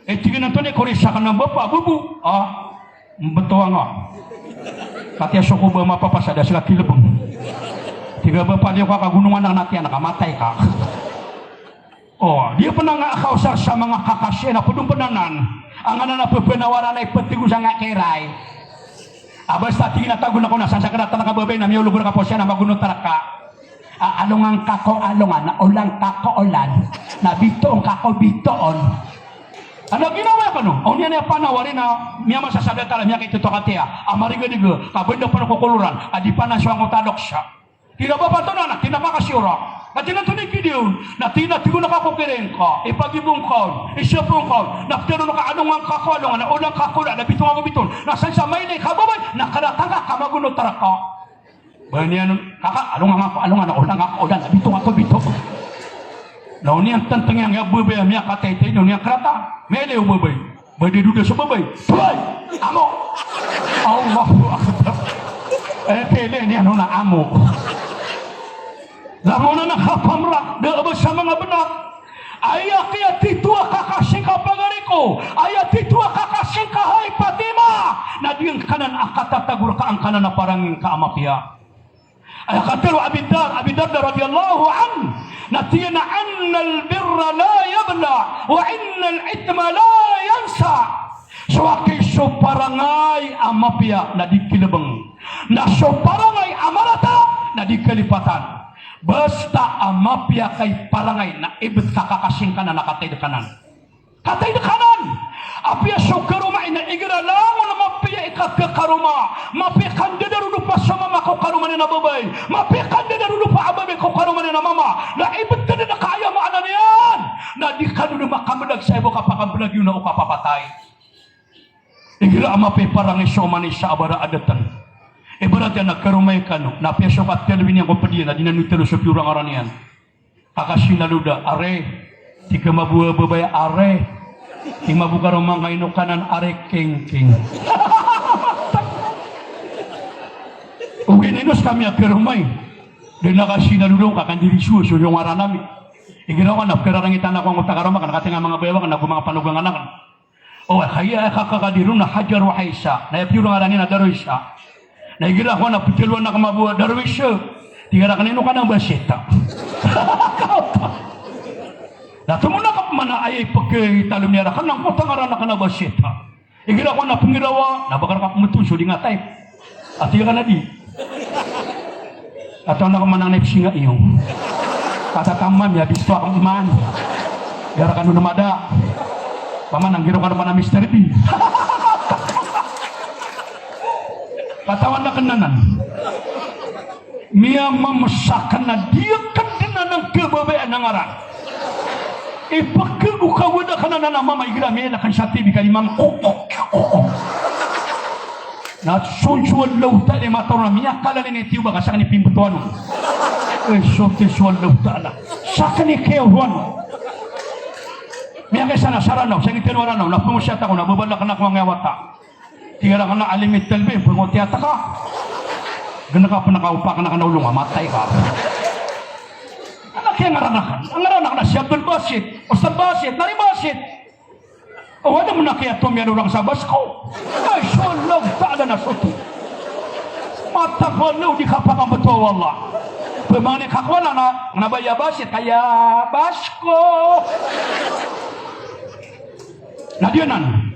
Eh, tig iyan antonaa i Quraysh ka na mbapa, bobo. Ah, mbtowa nga. Katii a so ko ba mapapasad a sii ka kilbng. Tig a bapa, di ako kakagonongan a kna tiyan ka, matay ka. O, di pn a nga kaosar sa manga kakasi na pd on pn anan. Angkanan a pphanawaran a iptgo sa nga kiray. A basta tig iyan a tago na ko na sa sakn a tana ka babay na miyaolog rka pawsiya na magonot rka. A, alongan ka ko alongan, na olan ka ko olan. Na bitoon ka ko bitoon. Ana ginawa kano, o niyan iyan panawari na miyamasasada tala miyakaito to katiya. A marigadiga, ka banda pn ko koloran, a di pn a so angkoto a loksa. Tig a bapa antonaa na, tig iyan a kakasi ora. Na tig iyan antonaa i kidiya on, na tig iyan a tig on a ka ko kiray ngka, ipagibo ngka on, isiyapon ngka on, na ptharoon ka alongan ka ko alongan, na olan ka ko olan, na bitoon ka ko bitoon. Na san sa mailay ka babay, na kadatang ka ka magonot rka. Ba niyan, kaka, alongan ka ko alongan, na olan ka ko olan, na bitoon ka ko bitoon. Na o niyan tntng iyan a babay a miyakataytay, na o niyan krata. Mailay o babay. Ba di doda so babay. Tuway! Amo! Allahu Akbar. Eh, kailay niyan on a amo. Langon anan a kapamrak, da a ba sa manga bnar. Aya kiyatito a kakasi ngka pagari ko, aya tito a kakasi ngka hay Fatima, na giyangkanan a katatago rka angkanan a parangin ka a mapiya. Aya katharo o Abi Dar, Abi Dar radhiyallahu anhu, na tig iyan a, "Innal birra la yabla, wa innal ithma la yansa." So aki so parangay a mapiya na di kilbng. Na so parangay a marata na di kalipatan. Basta a mapiya ka i parangay na ibet ka kakasing ka na na kataid ka nan. Kataid ka nan. Apiya so karoma i na igira langon a mapiya i kakakaroma. Mapiya ka ndadarodopa so mama ko karoma niyan a babay. Mapiya ka ndadarodopa a babay ko karoma niyan a mama. Na ibet ka dn ka aya maana niyan. Na di ka dn makambelag sa ibo kapakambelagi on o kapapatay. Igira a mapiya i parangay so oman i isa a bara a datn. Ibarat iyan a karomay kano, na apiya so katelo iyan ko ped iyan, na di nan mitelo so piyorang aran iyan. Kakasinaloda, are, tig ka mabo a babay, are, tig mabo karoma ngka ino kanan, are, kingking. Ogaid na ino skami a karomay. Da na kasinaloda on ka kandiri so, so ngaran ami. Igira ko na pkararangitan ako angkoto a karoma, ka na katii nga manga bayaw akn, na go manga panogangan akn. O, kaya aya kakakadir on na Hajar o Aisa. Na aya piyorang aran iyan na Darwisa. Na igira ko na ptelo anak mabo a Darwisa. Tig iran a ino kanan Basita. Na tomon a kapman a aya ipkitalo iyan rakn na angkoto a ngaran akn a Basita. Igira ko na pnggirawa, na ba ka rka pmton so di nga type. A tig iyan a di. Katawan ako man a nipsinga iyo. Katataman, miyabisto ako man. Gara kano na mada. Paman, anggiraw kano man a Mister Bean. Katawan akn anan. Miyamamsa akn a di akn dn anan kababayaan a ngaran. Ipkhago ka wada akn anan a mama igira miyailay akn sa T V ka di mamkokok. Na so, so Allahu Ta'ala i mataw na miyakala niyan i tiyoba ka sakn i pimbtowan on. Eh, so, so Allahu Ta'ala. Sakn i kiyawan on. Miyakaisa na sa Ranaw, sa ingd tano a Ranaw, na pngosiyat ako na babalak na ako angkai a wata. Tig iran a alim i talbi, pngotiya ta ka. Gnka pn ka opak na kna olong a matay ka. Ana kiya ngaran akn. Ngaran akn na si Abdul Basit, Ustadh Basit, Nari Basit. O, wada mn a kiya tomiyan orang sa Basko. Ay, so Allahu Ta'ala na soto. Mata ko lo di kapakambto o Allah. Pmangni ka ko na, na, na ba ya Basit, kaya Basko. Na di anan.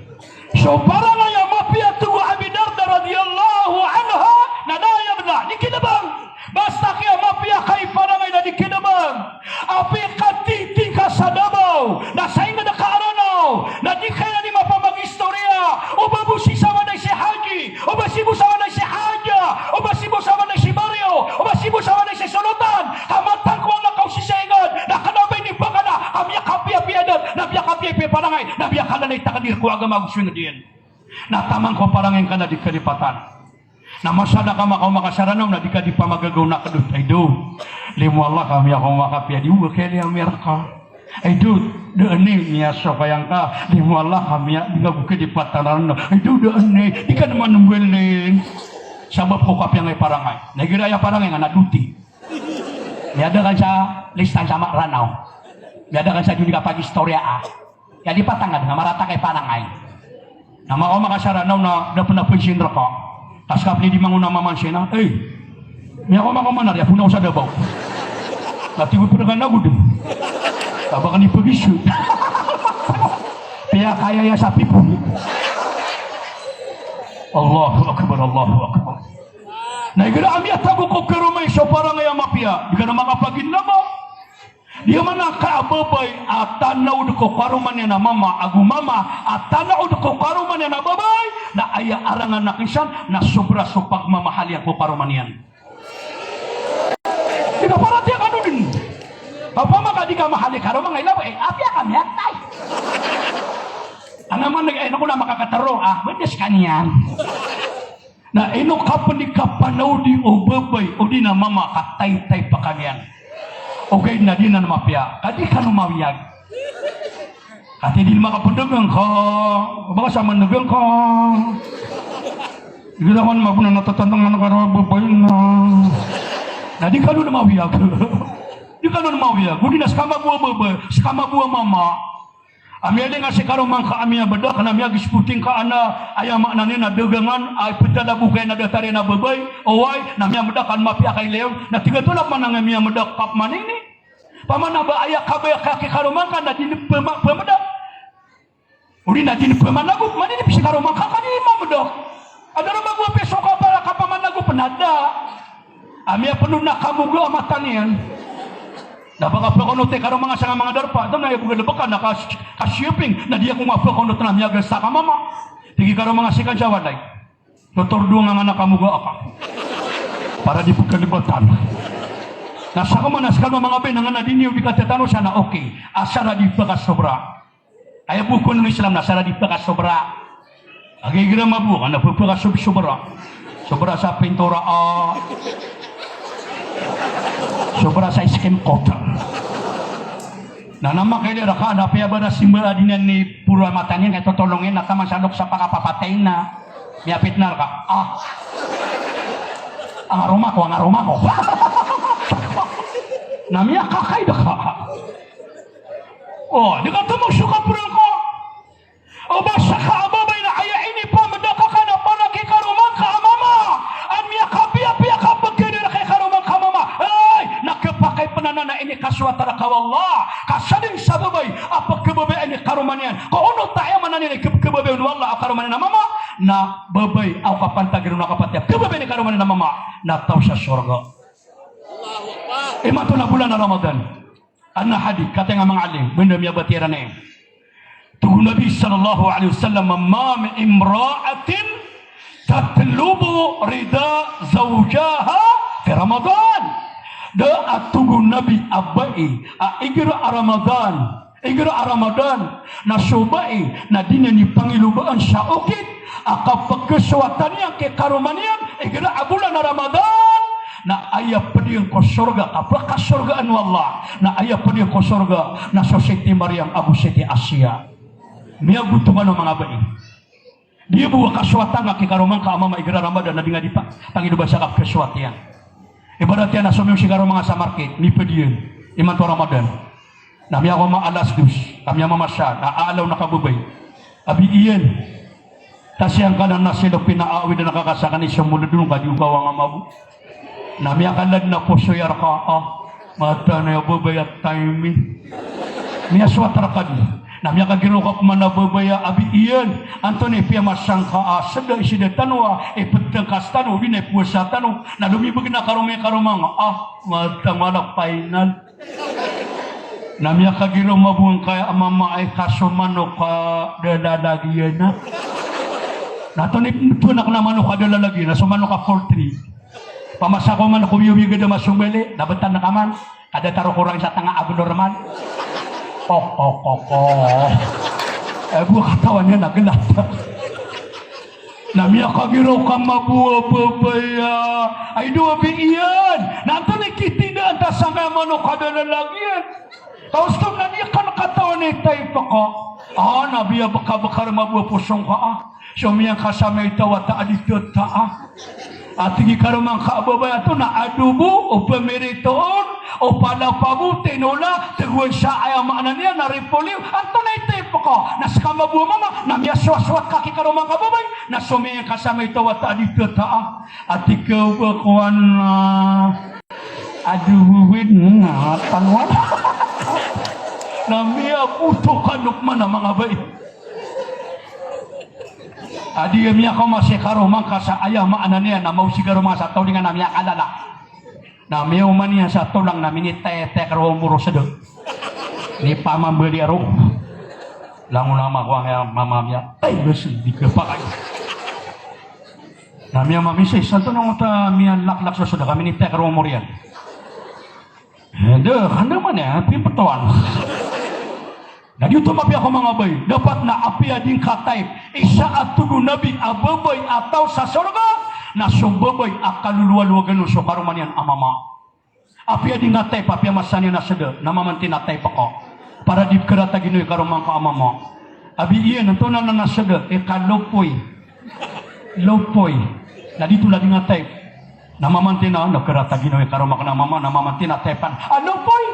So parangay a mapiya, tig o Abi Darda radiyallahu anhu, na da aya bnar, di kinabang. Basta kiya mapiya ka i parangay na di kinabang. Apiya ka tingting ka sa Davao, na sa ingd ka a Ranaw, na di ka iran di mapamagistoriya o ba bo si Sawaday si Haji, o ba si bo Sawaday si Haja, o ba si bo Sawaday si Baryo, o ba si bo Sawaday si Solotan, ka matangko a lakaw sii sa ingd, na kna ba ini bakala a miyakapiyapiya dn, na miyakapiyapiya i parangay, na miyakala i takdir ko agama ago so ingd iyan. Na taman ko parangay ngka na di kalipatan. Na masa da ka makaoma ka sa Ranaw na di ka di pamagagaw na kdot, ay do. Limo Allah ka miyakaoma ka piya di o ba kaya liya miyarka. Ay do, da ani miyasokay angka. Limo Allah ka miya, di ka bo kalipatan a Ranaw. Ay do, da ani, di ka na manunggaling. Sabap ko kapiya ngka i parangay. Na igira aya parangay ngka na doti. Miyada ka sa listan sa ma-, Ranaw. Miyada ka sa di on di kapagistoriya a. Aya di patangad na marata ka i parangay. Na makaoma ka sa Ranaw na da pn a pansin rka. Ka ska pn i di mangonama man sina. Ey. Miyakaoma ka man a di ako na o sa Davao. Na tig o pn ka na go dn. Ka ba ka di pagiso. Piyakayaya sa pipon. Allahu Akbar, Allahu Akbar. Na igira a miyatago ko karoma i so parangay a mapiya, di ka na makapaginlaba. Di man angka a babay a tanaod ko karoma niyan a mama, ago mama a tanaod ko karoma niyan a babay, na aya arangan a kisan na sobra so pagmamahal iyan ko karoma niyan. Di ka paratiyaya kano dn. Opama ka di ka mahal i karoma ngka i labi, eh, apiya ka miyatay. Ana man, eh, ino ko na makakatero, ah, banda skaniyan. Na ino ka pn di kapanaodi o babay odi na mama ka taytay pkaniyan. Ogaid na di nan mapiya, ka di kano mawiyag. Ka di makapndagang ka, baka sa mandagang ka. Di ka man mabona na tatantangan ka na babay na. Na di kano na mawiyag. Di kano na mawiyag. Odi na ska mabo a babay, ska mabo a mama. A miyalinga si karoma ngka a miyabdak, na miyagispoting ka ana, aya maana niyan na dagangan, a iptalabo ka iyan a datar iyan a babay, oway, na miyamdak a mapiya ka i layon, na tig a tolak man a miyamdak ka pman ini. Pman a ba aya kabaya ka ki karoma ngka na di pma-, pmdak. Odi na di pmanagop, man ini pisi karoma ngka ka di mamdak. Adn a roma go a piya so kabaya ka pmanagop na da. A miyapnod na kamoga a mata niyan. Na pakapakonot i karoma nga sangkai a manga darpa. Ito na aya bo ka lbka na ka, ka shopping. Na di ako nga pakonot na miyagasa ka mama. Tig i karoma nga sii ka sa walay. Totordo nga nga na kamoga aka. Para di pkalbatan. Na sako man a skano manga bay na nga na di niyo di katatano sa na okay. Asar a di pkasobra. Aya bo kon o Islam na asar a di pkasobra. Agi gira mabo ka na pkasob-, sobra. Sobra sa pintura, ah. Sobra sa skin coat. Na nama kay di raka na piya ba na simba a di niyan ni puro a mata niyan kay totolongin na taman sa loks a pakapapatay na. Miyapit na raka. Ah. Ang aroma ko, ang aroma ko. Na miyakakaid ka. O, di ka tomo so kapral ko. O ba saka a babay na aya inipamda ka ka na para ki karoma ngka a mama. An miyakapiyapiya ka pkhaidar ki karoma ngka a mama. Ay, na khapakay pn anan a inikasowat rka o Allah. Ka sadn sa babay a pkhababayaan i karoma niyan. Ka onot a aya maana niyan i khapkhababayaan o Allah a karoma niyan a mama. Na babay a kapantag iron a kapatiya. Khababayaan i karoma niyan a mama. Na taw sa sorga. Imanto na bolan a Ramadan. Adn a hadith, katii a manga alim, banda miyabatiya iran iyan. Tig o Nabi sallallahu alaihi wasallam, "Ma min imra'atin tatlubu rida zawjiha fi Ramadan." Da a, tig o Nabi, a bai a igira a Ramadan, igira a Ramadan, na so bai na di niyan ipangilobaan sa okit a kapkhasowatan iyan ki karoma niyan igira a bolan a Ramadan, na aya pd iyan ko sorga, kapkhasorgaan o Allah, na aya pd iyan ko sorga na so Siti Maryam ago Siti Asiya. Miyagoto kano manga bai. Di bo kasowatan ka ki karoma ngka a mama igira Ramadan na di nga di pa, pangiloba sa kapkhasowat iyan. Ibarat iyan na somiyowa si karoma ngka sa market, mipd iyan. Imanto Ramadan. Na miyakaoma alas dos, ka miyamamasa, na aalaw na ka babay. Abi iyan. Tasiyan ka na na silo pinaawid na kakasakan i somolod on ka di o kawang a mabo. Na miyakalad na poso iyan rka, ah, mataan a babay a timing. Miyasowat rka di. Na miyakagiraw ka pman a babay a abi iyan. Antonaa i piyamasa ngka a, sda i sda tano a, ipd tano ka sa tano, di na ipowasa tano. Na lomibg na karoma i karoma nga, ah, mataan a final. Na miyakagiraw mabo ngka a mama ay ka so manok a da a lalagyan a. Na antonaa i ptoon akn a manok a da a lalagyan a, so manok a poultry. Pamasa ko man ko wiwi gada masombali, na btad ka man, ka da taro korang sa tanga abnormal. Kok, kok, kok, kok. Eh, bo katawan iyan a glat. Na miyakagiraw ka mabo a babay a, ay do abi iyan. Na antonaa i kitindaan ta sangkaya manok a da a lalagyan. Ka osto na di akn katawan i type ka. Ah, na biyabkabkar mabo a poso ngka a. Somiyang ka sa maito a wata a di tata a. A tig i karoma ngka a babay a antonaa, adobo, o pamirito on, o palapabo, tinola, tegoan sa aya maana niyan na repolyo, antonaa i type ka. Na ska mabo a mama, na miyasowasowat ka ki karoma ngka a babay, na somiyang ka sa maito a wata a di tata a. A tig ka o ba kowan a, adobo win, na tanwan. Na miyagoto kano pman a manga bai. A di miyakaoma si karoma ngka sa aya maana niyan na maosig a roma sa taolingan a miyakalala. Na miyaoma niyan sa tolang na minitetek roo moro sda. Ni pamambali a roo. Langon a mama ko angkaya mama miya. Ay, bes, di ka pakay. Na miyamamisis, antonaa oto a miyalaklak so sda ka minitetek roo moro iyan. Eh, da, kanda man iyan, piptoan. Na di oto mapiya ko manga bai, dapat na apiya di ngka type, isa a tig o Nabi a babay a taw sa sorga, na so babay a kalolowalowagan on so karoma niyan a mama. Apiya di ngka type, apiya masa niyan a sda, na mamantin a type ka. Para di pkharatagin o i karoma ngka a mama. Abi iyan, antonaa nan a sda, i kalopoy. Lopoy. Na di tolad i nga type. Na mamantin a, na kharatagin o i karoma akn a mama, na mamantin a type an. A lopoy.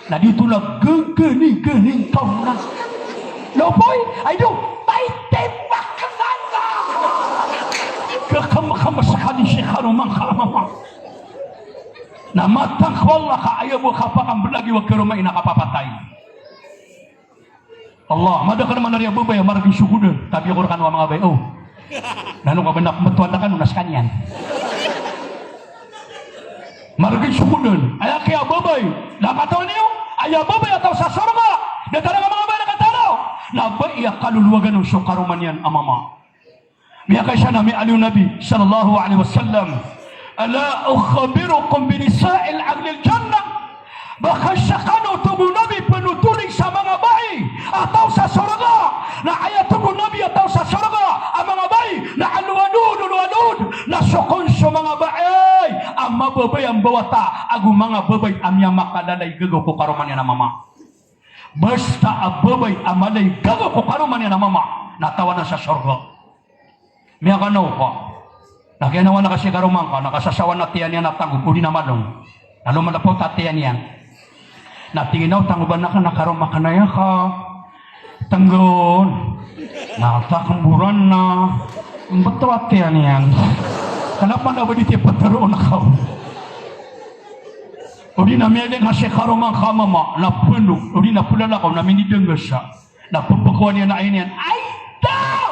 Na di tolad gaganing-ganing ka on a. Lopoy. Ay do. May type ka na. Kakam-, kamasakali si karoma ngka a mama. Na matang ko Allah ka aya bo kapakamblagi wa karoma i na kapapatay. Allah, madakl man a riya babay a margn so godan, tabi ko rkano a manga bai, o. Na ano ka ba na pmbtowan rkano na skaniyan. Margn so konan, aya kiyababay, na katawan iyo, aya babay a taw sa sorga, datar a manga babay na katano, na ba iya kalolowagan on so karoma niyan a mama. Miyakaisa na miyaaloy o Nabi sallallahu alaihi wasallam, "Ala ukhbirukum bi nisa'il ahlil jannah?" Ba ka skano, tig o Nabi, panotholi sa manga bai a taw sa sorga? Na aya tig o Nabi a taw sa sorga a manga bai na alwadud, alwadud, na so kon so manga bai a mababaya mbawata ago manga babay a miyamakalala i gagaw ko karoma niyan a mama. Basta a babay a mala i gagaw ko karoma niyan a mama na tawanan sa sorga. Miyakanaw ka. Na kiyanawan ka si karoma ngka, na kasasawan a tiyan iyan a tanggob, odi na malong. Na lomadapaw ta tiyan iyan. Na tig iyan a, "O tanggob, a na karoma ka na aya ka tanggob." Na takmboran na mbto a tiyan iyan. Kanapa na ba di tiya ptharoon ka on? Odi na miyailay ngka si karoma ngka a mama, na pndo, odi na plalakaw, na minidangasa. Na pphakawan iyan a aya niyan, "Ay, daw!"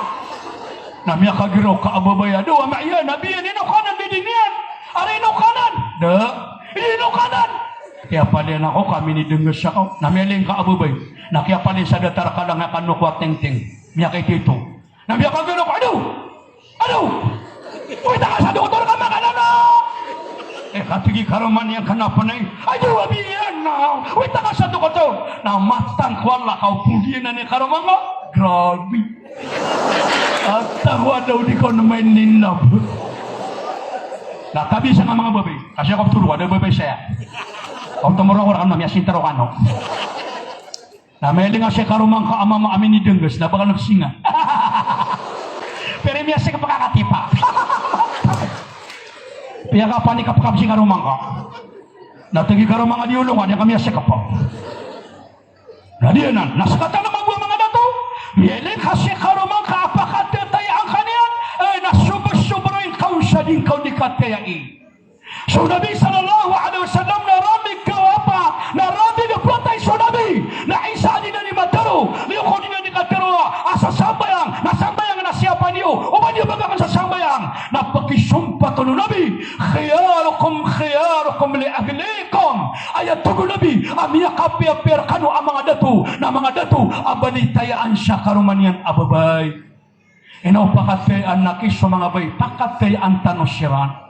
Na miyakagiraw ka a babay a, "Daw, ama iyan, abi iyan, ino ka nan, di di niyan? Ari ino ka nan?" "Da, ino ka nan?" "Kiyapalian ako ka minidangasa ako." Na miyailay ngka a babay. Na kiyapalian sa datar ka lang a kano ko a tengteng. Miyakaito-ito. Na miyakagiraw ka, "Ado! Ado! Owit ka sa doktor ka makalala!" Eh, katig i karoma niyan, "Kanapa na i?" "Ado, abi iyan na, owit ka sa doktor." Na matang ko Allah ka opod iyan a ni karoma ngka. Grabe. Ata ko adaw di ko na maininab. Na tabi sa nga manga babay. Kasi ako ptoro, ada babay saya. Ako tomoro ako rakan na miyasintaro kano. Na miyailay ngka si karoma ngka a mama a minidangasa, na ba ka nagsinga. Pero miyasik pkakatipa. Piyakapanik ka pkabsi karoma ngka. Na tig i karoma ngka di olong, a di ka miyasik pa. Na di anan, na skataw na mabo a manga dato. Miyailay ngka si karoma ngka a pakatatayaan ka niyan, eh, na sobra-sobra ingka on sa di ngka on di katayai. So Nabi sallallahu alaihi wasallam na rabi kawapa, na rabi na patay so Nabi, na isa a di niyan di matero, liyo ko di niyan di katero a sasambayang, na sambayang na siyapa niyo, o ba niyo bagakan sa sambayang, na pakisompat o Nabi, "Khiyarukum khiyarukum li ahlikum." Aya tig o Nabi a miyakapiyapiya rkano a manga dato, na manga dato a balitayaan sa karoma niyan a babay. Ino pakatayaan na ki so manga bai, pakatayaan tano siran.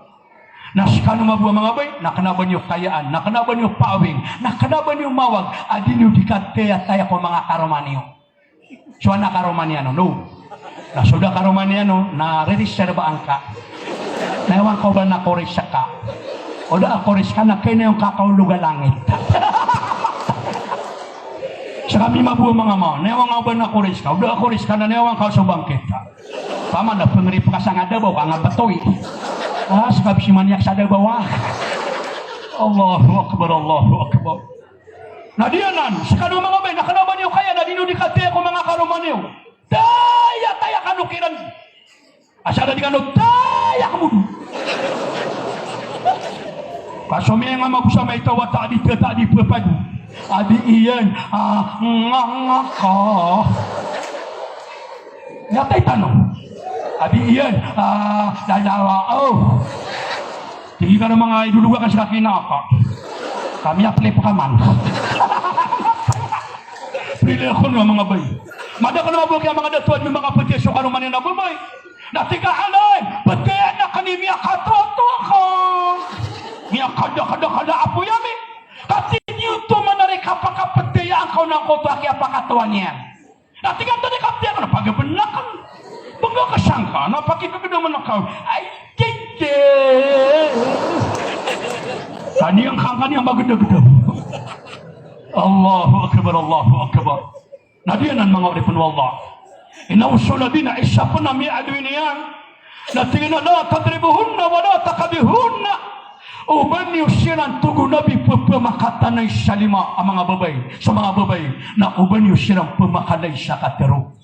Na skano mabo a manga bai, na kna ba niyo kayaan, na kna ba niyo paawing, na kna ba niyo mawag a di niyo di katayataya ko manga karoma niyo. So ana karoma niyan on, no? Na so da karoma niyan on, na ririsarbaan ka. Na iwan ka o ba na koris ka. O da a koris ka, na kena iwan ka kaolog a langit. Sa kami mabo a manga maw, na iwan ka o ba na koris ka, o da a koris ka na, na iwan ka so bangkit. Paman na pngrip ka sa nga dabaw ka nga batoy. Ah, sa kabsi maniyak sa dabaw, ah. Allahu Akbar, Allahu Akbar. Na di anan, skano manga bai, na kna ba niyo kaya, na di niyo di kataya ko manga karoma niyo. Taya, taya kano kiran. Asar a di kano taya kamo do. Ka so miyanga mabo sa maito a wata a di tata a di pphado. Abi iyan, ah, nga, nga ka. Aya taya tano. Abi iyan, ah, lalawa, oh. Tig iyan a manga idolog akn sa kakinaka. Kami a play pakaman. Play akn a manga bai. Madakl a mabok a manga dato a di makapatiya so karoma niyan a babay. Na tig a alay, patiyaan akn i miyakatotoa ka. Miyakadakadakal a apoy ami. Ka tig iyan oto man a di kapakapatiyaan ka on angkoto a kiyapakatoa niyan. Na tig iyan oto di kapatiyaan ka na pagabn akn. Bngka ka sangka na pakikagdam akn. Ay, kiki. Kaniyan ka, kaniyan magdagdag. Allahu Akbar, Allahu Akbar. Na di anan manga oripn o Allah. Ino so Nabi na isa pn a miyaaloy niyan. Na tig iyan a, "La tadribuhunna wa la taqdahunna." O ba niyo siran, tig o Nabi, pphamakanay sa lima a manga babay, sa manga babay, na o ba niyo siran pphamakanay sa katharo.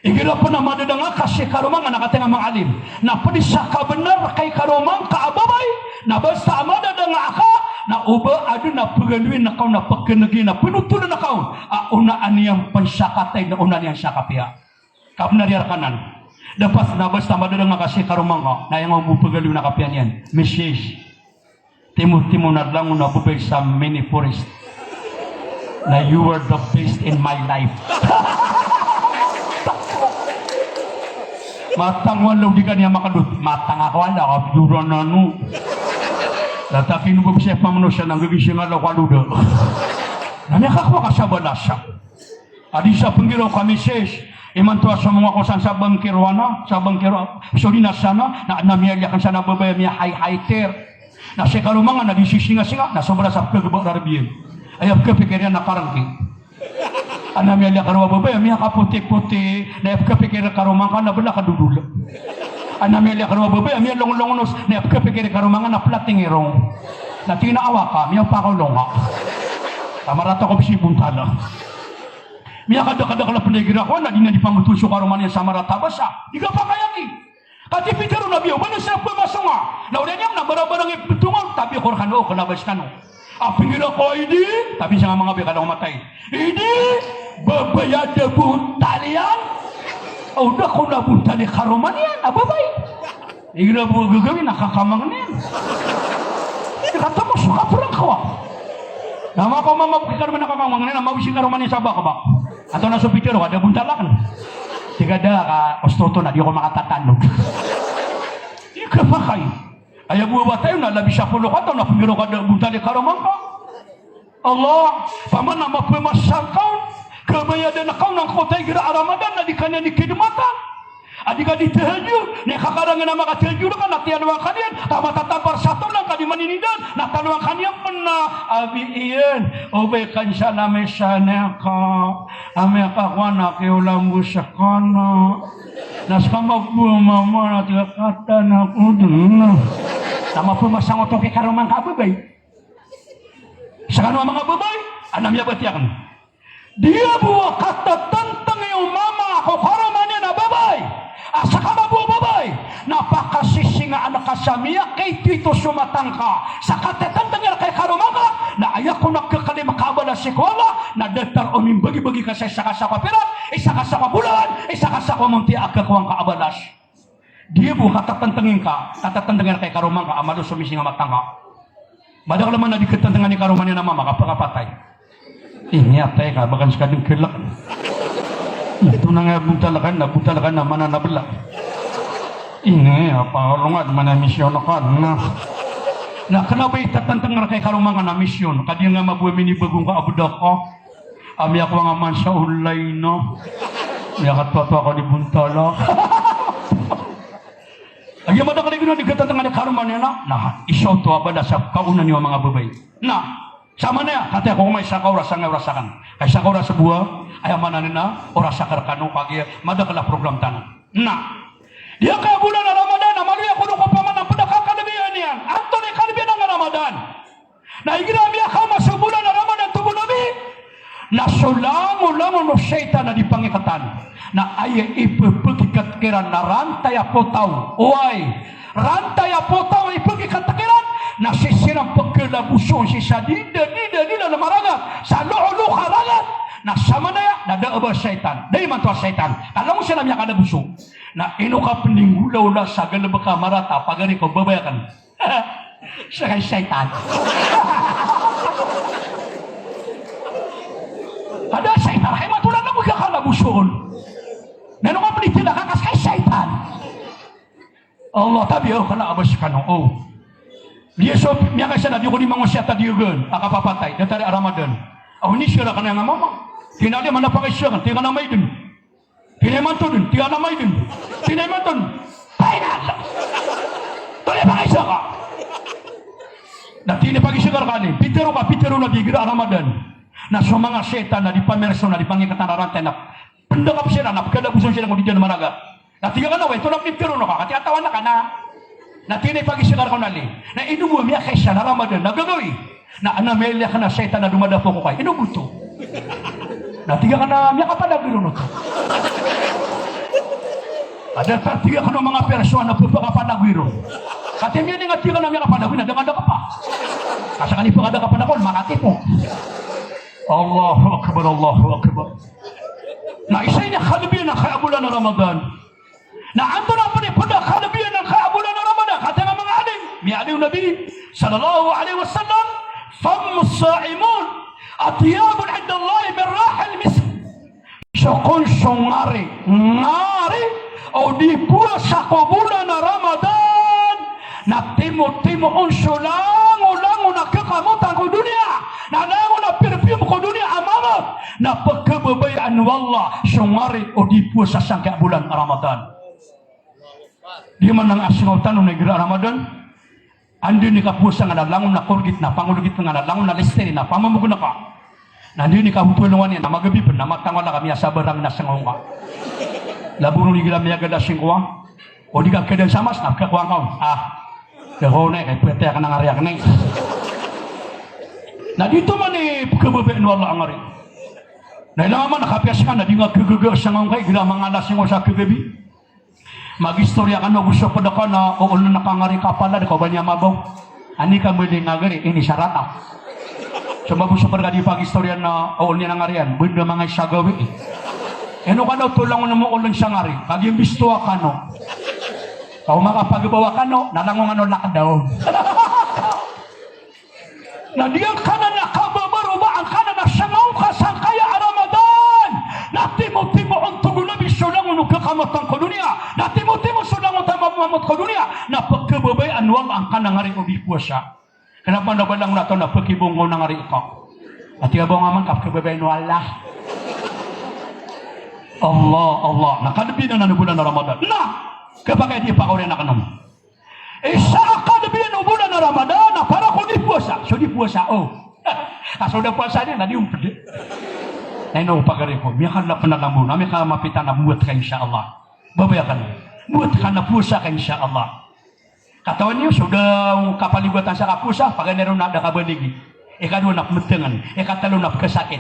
Igira pn a madadanga ka si karoma ngka na katii a manga alim, na pd sa kabnar ka i karoma ngka a babay, na basta a madadanga ka, na o ba adn a pagaloyin ka on, na pkngi, na pnotholn ka on, a onaan iyan pn sa katay, na onaan iyan sa kapiya. Kabnar iyan rka nan. Da pas na basta madadanga ka si karoma ngka, na aya nga o bo pagaloyin a kapiya niyan, misis. Timo-timo na langon a babay sa mini forest. Na, "You are the best in my life." Matang o alaw di ka niyan makadot. Matang ako alaw, kapiyoran ano. Latakin o babay sa pamano sa nanggagising alaw kaloda. Na miyakakowa ka sa balasa. A di sa pnggiraw ka misis, imanto a somong ako san sa bangkiro ana, sa bangkiro, so di na sana, na, na miyaliyakan sana babay a miya-high-highter. Na si karoma nga na di sisinga-singa, na sobra sa pkagba rarbiyan. Aya pkapikir iyan na karangki. Ana miyaliyakan o babay a miyakapoti-poti, na aya pkapikir karoma nga na bala kadodol. Ana miyaliyakan o babay a miyalonglongnos, na aya pkapikir karoma nga na plating irong. Na tig iyan a awaka, miyapakolong ka. Tamarata ko pisi bontala. Miyakadakadakl a pnday girakowa na di na di pambotoon so karoma niyan sa marata a basa. Di kapakay aki. Katii pitharo o Nabi, o ba na sa pmasonga. Na oriyan iyan na barabarang i ptongan, tabi ko rkano o kalabas tano. A pnggirakowa idi, tabi sa nga manga bi ka da ko matay. Idi, babay a da bontal iyan. O da ko na bontal i karoma niyan a babay. Igira bo gagawin a kakamangnin. Katomo so kaprang ko. Na makaoma mabki karoma na kakamangnin, na mabsi karoma niyan sa bakbak. Antonaa so pitharo ka, da bontal akn. Tig a da ka ostoto na di ako makatatanog. Di kapakay. Aya bo a wata iyo na labi sapolo ka taon na pnggiraw ka da bontal i karoma ngka. Allah, paman a maphamasa ngka on, kabayadan ka on angkoto a igira a Ramadan na di ka niyan di khidmatan. A di ka di tahajjud, na ikakarangin a makatahajjud ka na tiyalowan ka niyan, ka matatampar sa tolang ka di maninindan, na talowan ka niyan pn na, abi iyan, o ba ikan sa na misana ka, a miyakakowa na kiyolambo skano. Na ska mabbo a mama na tig a katan ako dn. Na maphamasa ngka oto ki karoma ngka a babay. Skano a manga babay, ana miyabatiya akn. Di bo a katatantngi o mama ko karoma niyan a babay. A ska mabbo a babay, na pakasisingaan ka sa miyakaitoito so mata ngka sa katatantngi rka i karoma ngka, na aya kon a kakalim ka a balas sii ko Allah, na datar o mimbagibagi ka sa isa ka sako a pirak, isa ka sako a bolan, isa ka sako a monti a kakakowa ngka a balas. Di bo katatantngi ngka, katatantngi rka i karoma ngka a malo so mising a mata ngka. Madakl man a di katantngan i karoma niyan a mama ka pkhapatay. Ini atay ka, ba kan ska dn klk. Ito na nga bontal ka na, bontal ka na, mana na bla. Ini apa, olong ad mana misyon ka na. Na kna ba i tatantngan rka i karoma ngka na misyon, ka di nga mabbo a minibago ngka a bda ka. A miyakowa nga man sa online na. Miyakatoatoa ka di bontala. Aya madakl i ginawa di katantngan i karoma niyan na. Na, isa oto a balas a kaona niyo a manga babay. Na, samanaya, kataya ko koma isa ka oras, sangkai oras akn. Ka isa ka oras bo a, aya maana niyan na, oras akn rkano, kagiya madakl a program tano. Na, di aya ka bolan a Ramadan, a maloya ko dn ko paman a pd a kakalbiyan iyan. Antonaa i kalbiyan a Ramadan? Na igira a miyakaoma so bolan a Ramadan, tig o Nabi, na so langolangon o shaytan na di pangiktan. Na aya ipphagiktan kiran na rantay a potaw. Oway, rantay a potaw a ipphagiktan kiran, na sii siran pkhalaboson sii sa dida, dida, dida a maragat, sa loolok a ragat. Na samanaya, na da a ba shaytan. Da imanto a shaytan. Ka langon siran a miyakalaboso. Na ino ka pninggolaola sa galbk a marata, pagari ko babay akn. Ska i shaytan. Ka da a shaytan, hay matolan ako i kakalaboson. Na ino ka pnitila ka, ka ska i shaytan. Allah, tabiya o kna a ba skano, o. Liyo so miyakaisa na di ko di mangosiyat a di gn a kapapatay, datar a Ramadan. Aw, ini siya ra kna nga mama. Tig iyan a di mana pakaisakan, tig iyan a may dn. Tig iyan a imanto dn, tig iyan a may dn. Tig iyan a imanto dn. Final! Tig iyan a pakaisa ka. Na tig iyan a pakaisa ka rkani. Pitharo ka, pitharo o Nabi igira a Ramadan. Na so manga shaytan na di pamirso na di pangiktan a rantay na pndakap siran na pkhalaboson siran ko dida a maragat. Na tig iyan a kna, oway, antonaa pitharo ngka? Katii a tawan ka na. Na tig iyan a ipakaisa ka rkano ali. Na ino bo a miyakaisa na Ramadan na gagawii? Na ana miyaliya kna a shaytan a domadapok ko kai. Ino bo oto? Na tig iyan a kna, miyakapadagoy ron oto. A datar, tig iyan a kna, o manga pirsoan a pphakapadagoy ron. Katii miyaning a tig iyan a kna miyakapadagoy na da nga dakpa. Ka skaniyan pn ka dakpa na kon makatipo. Allahu Akbar, Allahu Akbar. Na isa ini a kalbiyan angkaya a bolan a Ramadan. Na antonaa pn i pd a kalbiyan angkaya a bolan a Ramadan? Katii a manga alim, miyaaloy o Nabi, sallallahu alaihi wasallam, "Fammus sa'imin atyabun indallahi min rihil misk." So kon so ngari, ngari o di powasa ko bolan a Ramadan, na timotimo on so langolangon a kakamotan ko doniya, na langon a perfume ko doniya a mamot, na pkhababayaan o Allah so ngari o di powasa sangkai a bolan a Ramadan. Di man a sangkaw tano na igira Ramadan, anda ini kapowasa nga na langon a Colgate na pangolgate nga, na langon a Listerine na pamamogn ka. Na anda ini kapotolongan iyan na magabi pn na matangala ka, miyasabar ka na sangkaw nga. Laboron igira miyagad a singkowa. O di ka khadan sa Mass na pkhakowa ngka on. Ah. Khakowa on, eh, kay pwerte akn a ngari akn, eh. Na di oto man i pkhababayaan o Allah a ngari. Na ilay nga man a kapiya ska na di nga khagaga sangkaw nga igira mangala singkowa sa khagabi. Magistoriya kano go so pd ka na ooln ka ngari ka palad ka o ba niyan mabaw. Ani ka mali ngagari, ini sa rata. So ba bo so pd ka di pagistoriya na ooln iyan a ngari iyan, banda manga isa gawii. Ino kano oto langon a mooln sa ngari, kagiya mbistowa kano. Ka o makapagbawa kano, na langon kano lockdown. Na di angkanan a kababar o ba angkanan a sangkaw ka sangkaya a Ramadan. Na timotimo on, tig o Nabi, so langon o kakamotan ko doniya. Na timotimo so langon a mamamot ko doniya. Na pkhababayaan o Allah angkanan a ngari o di powasa. Kna ba na ba langon a taw na pkhibong ko na ngari ka. Ati a ba nga man ka pkhababayaan o Allah. Allah, Allah. Na kadbi anan a bolan a Ramadan. Na kapakay di pakaoriyan akn on. Isa a kadbian o bolan a Ramadan na para ko di powasa. So di powasa, o. Ka so da powasa niyan na di on pd. Na ino pagari ko, miyakala pn a lambo, na miyakamapitan a bowat ka, insha Allah. Babaya ka na. Bowat ka na powasa ka, insha Allah. Katawan iyo, so da kapaligotan sa kapowasa, paganay ron na da kabaligi. Ikadowa na pmtngn, ikatlo na pkhasakit,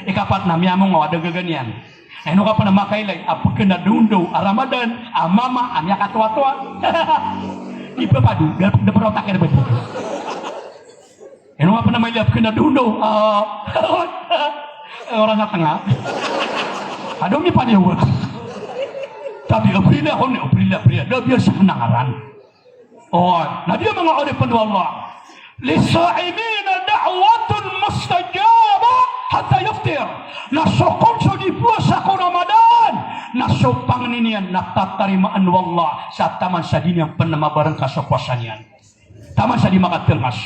ikapat na miyamongaw a da gaga niyan. Ino ka pn a makailay a pkna dondaw a Ramadan a mama a miyakatowatowa. Di pphado, da, da pn a otak iyan badi. Ino ka pn a mailay a pkna dondaw a, oras a tnga. Ado mi paniyo. Tapi April ako ni, April, April. Da biyasa na ngaran. O, na di a manga oripn o Allah. Lis-sa'imina da'watun mustajabah hatta yuftir. Na so kon so di powasa ko Ramadan, na so pangni niyan na tatarimaan o Allah sa taman sa di niyan pn mabarngka so powasa niyan. Taman sa di makatngas.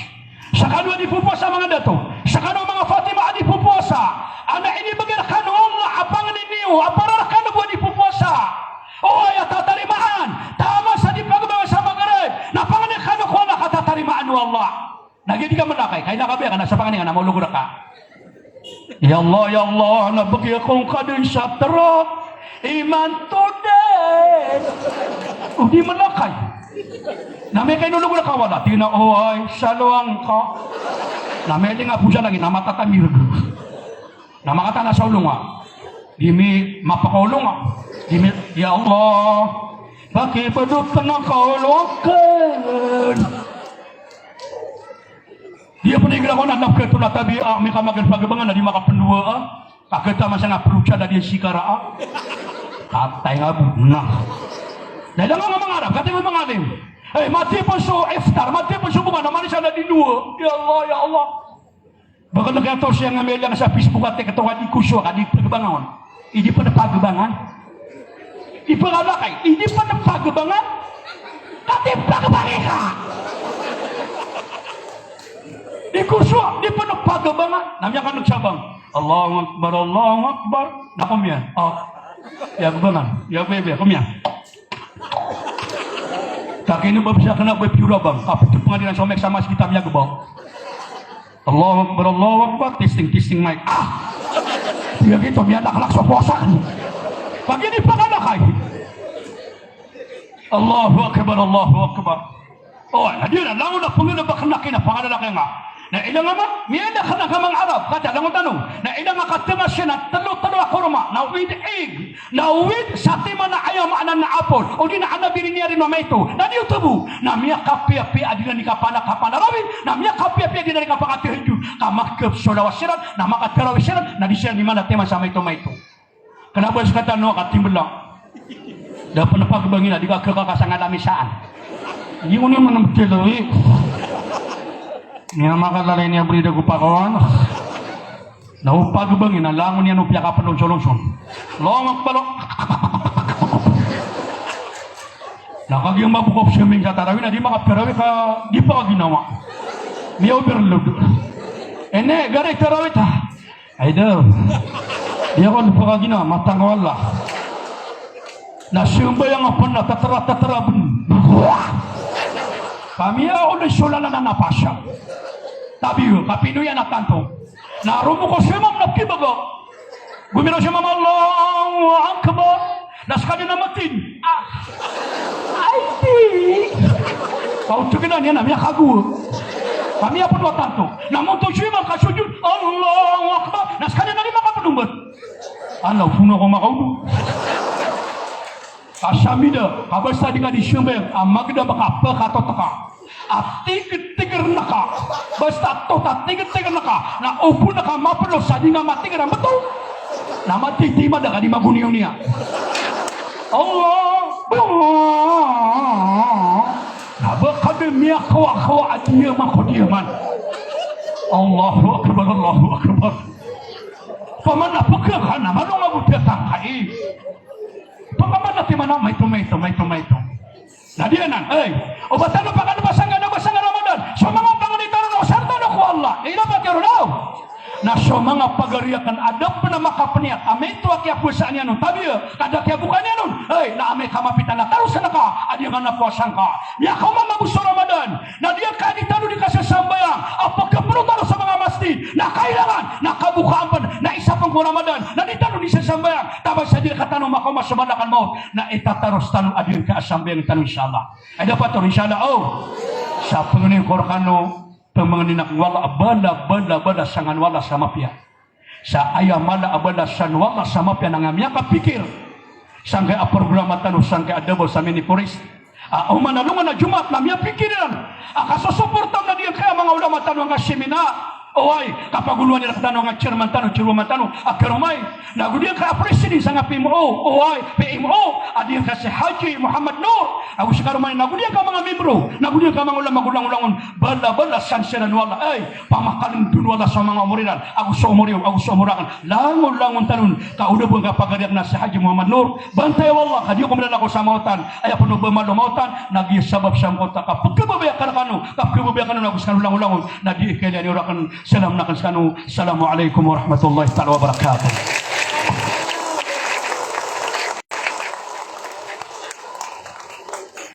Skano a di popowasa, manga dato. Skano, manga Fatima, a di popowasa. Ana inibgay rkano o Allah a pangni niyo a para rkano bo a di popowasa. Oway, a tatarimaan. Taman sa di pagbangan sa Maghrib, na pangni kano ko Allah ka tatarimaan o Allah. Na giya di ka mlakay, kaina ka biya ka na sa pangni ka na maolog rka. Ya Allah, ya Allah, na bgi ako ngka dn sa trak imanto dn. O di mlakay. Na miyakainolog rka, wala, tig iyan a, oway, sa lowa ngka. Na miyalinga bo sa langit, na matatamirg. Na makatana sa olo nga. Di mi mapakaolo nga. Di mi, ya Allah, pakibdotn ka olo akn. Di a pn igira ko na, na pkhato na tabiya, a, mikamagn pagbangan na di makapndowa, a. Ka khataman sa nga plotsad a di a sikara, a. Katay nga bo, na. Na ilay nga manga Arab, katay nga manga alim. Eh, matipn so iftar, matipn so boka, na manisa na di ndowa. Ya Allah, ya Allah. Baka na kiyatosi nga miyailay sa Facebook a TikTok a di koso ka di pagbangan. Di pn pagbangan. Di pn alakay, di pn pagbangan. Ka di pagbangan ka. Di koso, di pn pagbangan. Na miyakan'g sa bang. Allahu Akbar, Allahu Akbar. Na komiyan. O. Iya bangan. Iya, iya, iya, komiyan. Ka kino ba bisa kna ba piyora bang. Kapit pangadilan sa omek sa mas kita miyagbaw. Allahu Akbar, Allahu Akbar, testing, testing mic. Ah! Iya gito, miyalaklak so powasa. Pagini pangalakay. Allahu Akbar, Allahu Akbar. O, na di na, langon a pnggalbk a kna, kna pangalakay nga. Na ilay nga ma, miyalakay ka manga Arab, kata langon tano. Na ilay nga katngas iyan a tlo, tlo a korma, na wid ig. Na wid sa timan a ayam, maana na apple. O di na anabi rin iyan o maito. Na di oto bo. Na miyakapiyapiya a di na di kapana, kapanarawi. Na miyakapiyapiya a di na di kapakatahajjud. Ka makapsolawas siran, na makatarawih siran, na di siran di mana timan sa maito-maito. Kna ba skatano a katimbla. Da pn pagbangi na di ka kaka sa ngalamisaan. Di ko ni manamtilo, eh. Niyan makalalay niyan brida ko pakon. Na o pagbangi na langon iyan o piyakapnlonsonlonson. Allahu Akbar. Na kagiya mabokap sambayang sa tarawih na di makaptarawih ka di pakaginawa. Miyaoverload. Ene, garay tarawih ta. Ay daw. Di ako di pakaginawa, matang ko Allah. Na sambayang a pn na tatra, tatra bn. Kami a on so lala na napasang. Tabiya, kapinoy a na tanto. Na roo ko so imam na pkibaga. Gomiraw so imam, Allahu Akbar. Na skaniyan na matin. Ah. Ay di. Kaoto kna niyan na miyakagowa. Kami a pn o tanto. Na monto so imam ka sujud. Allahu Akbar. Na skaniyan na di makapnombat. Ala, o phoon ako makaodo. Ka samida, ka basta di ka di sambayang a magdam ka pkhatotka a tigtg rnka. Basta tota tigtg rnka na o phoon ka mapno sa di nga matig a mbto. Na matitimad ka di magoniya-oniya. Allah, Allah. Na ba ka di miyakawa-kawa a diyaman ko diyaman. Allahu Akbar, Allahu Akbar. Paman a pkha ka na manong a bo tiyatangkai. Pakaman na timan a maito, maito, maito, maito. Na di anan, ay, o ba tano pakadbasa nga, dbasa nga Ramadan. So manga pangni tano na osar tano ko Allah. Ino ba tiyaro daw? Na so manga pagari akn a da pn a makapniyat a maito a kiyabasaan iyan on, tabiya, ka da kiyabokaan iyan on. Ay, na amay ka mapita na taros angka a di nga na powasa angka. Miyakaoma mambo so Ramadan. Na di angka di tano di kasasambayang a pkhapno tano sa manga masjid, na kailangan na kabokaan pn, na isa pn ko Ramadan na di tano di sasambayang, tabang sa di rktano makaoma so malakal maut, na itataros tano a di angka a sambayang tano, insha Allah. Ay dapat tano, insha Allah, o. Sa pangnin ko rkano, pamangnin akn o Allah a bala, bala, bala sangan o Allah sa mapiya. Sa aya mala a balasan o Allah sa mapiya na nga miyakapikir sangkai a programa tano, sangkai a dabaw sa Mini Forest. A, oman a alongan a Jumaat na miyapikir iran a kasosoporta on a di angkai a manga ulama tano a nga simina. Oway, kapagolowan iran rktano a nga chairman tano, chairwoman tano a karomay. Na go di angkai a president sangkai a P M O, oway, P M O, a di angkai si Haji Muhammad Nur. Ago si karomay, na go di angkai a manga membro, na go di angkai a manga ulama, go langolangon. Bala, balasan siran o Allah. Ay, pamakalndo o Allah so manga omor iran, ago so omor iyo, ago so omor akn. Langon, langon tano on, ka o da bo angka pagari akn a si Haji Muhammad Nur. Bantaya o Allah, ka di ako mlalakaw sa maotan. Aya pn o ba malo maotan, na giya sabap sangkoto a kapkhababaya akn rkano, kapkhababaya akn on ago skano langon-langon. Na di ikaliyan iyo rakn, salam akn skano. Assalamu alaikum warahmatullahi taala wabarakatuh.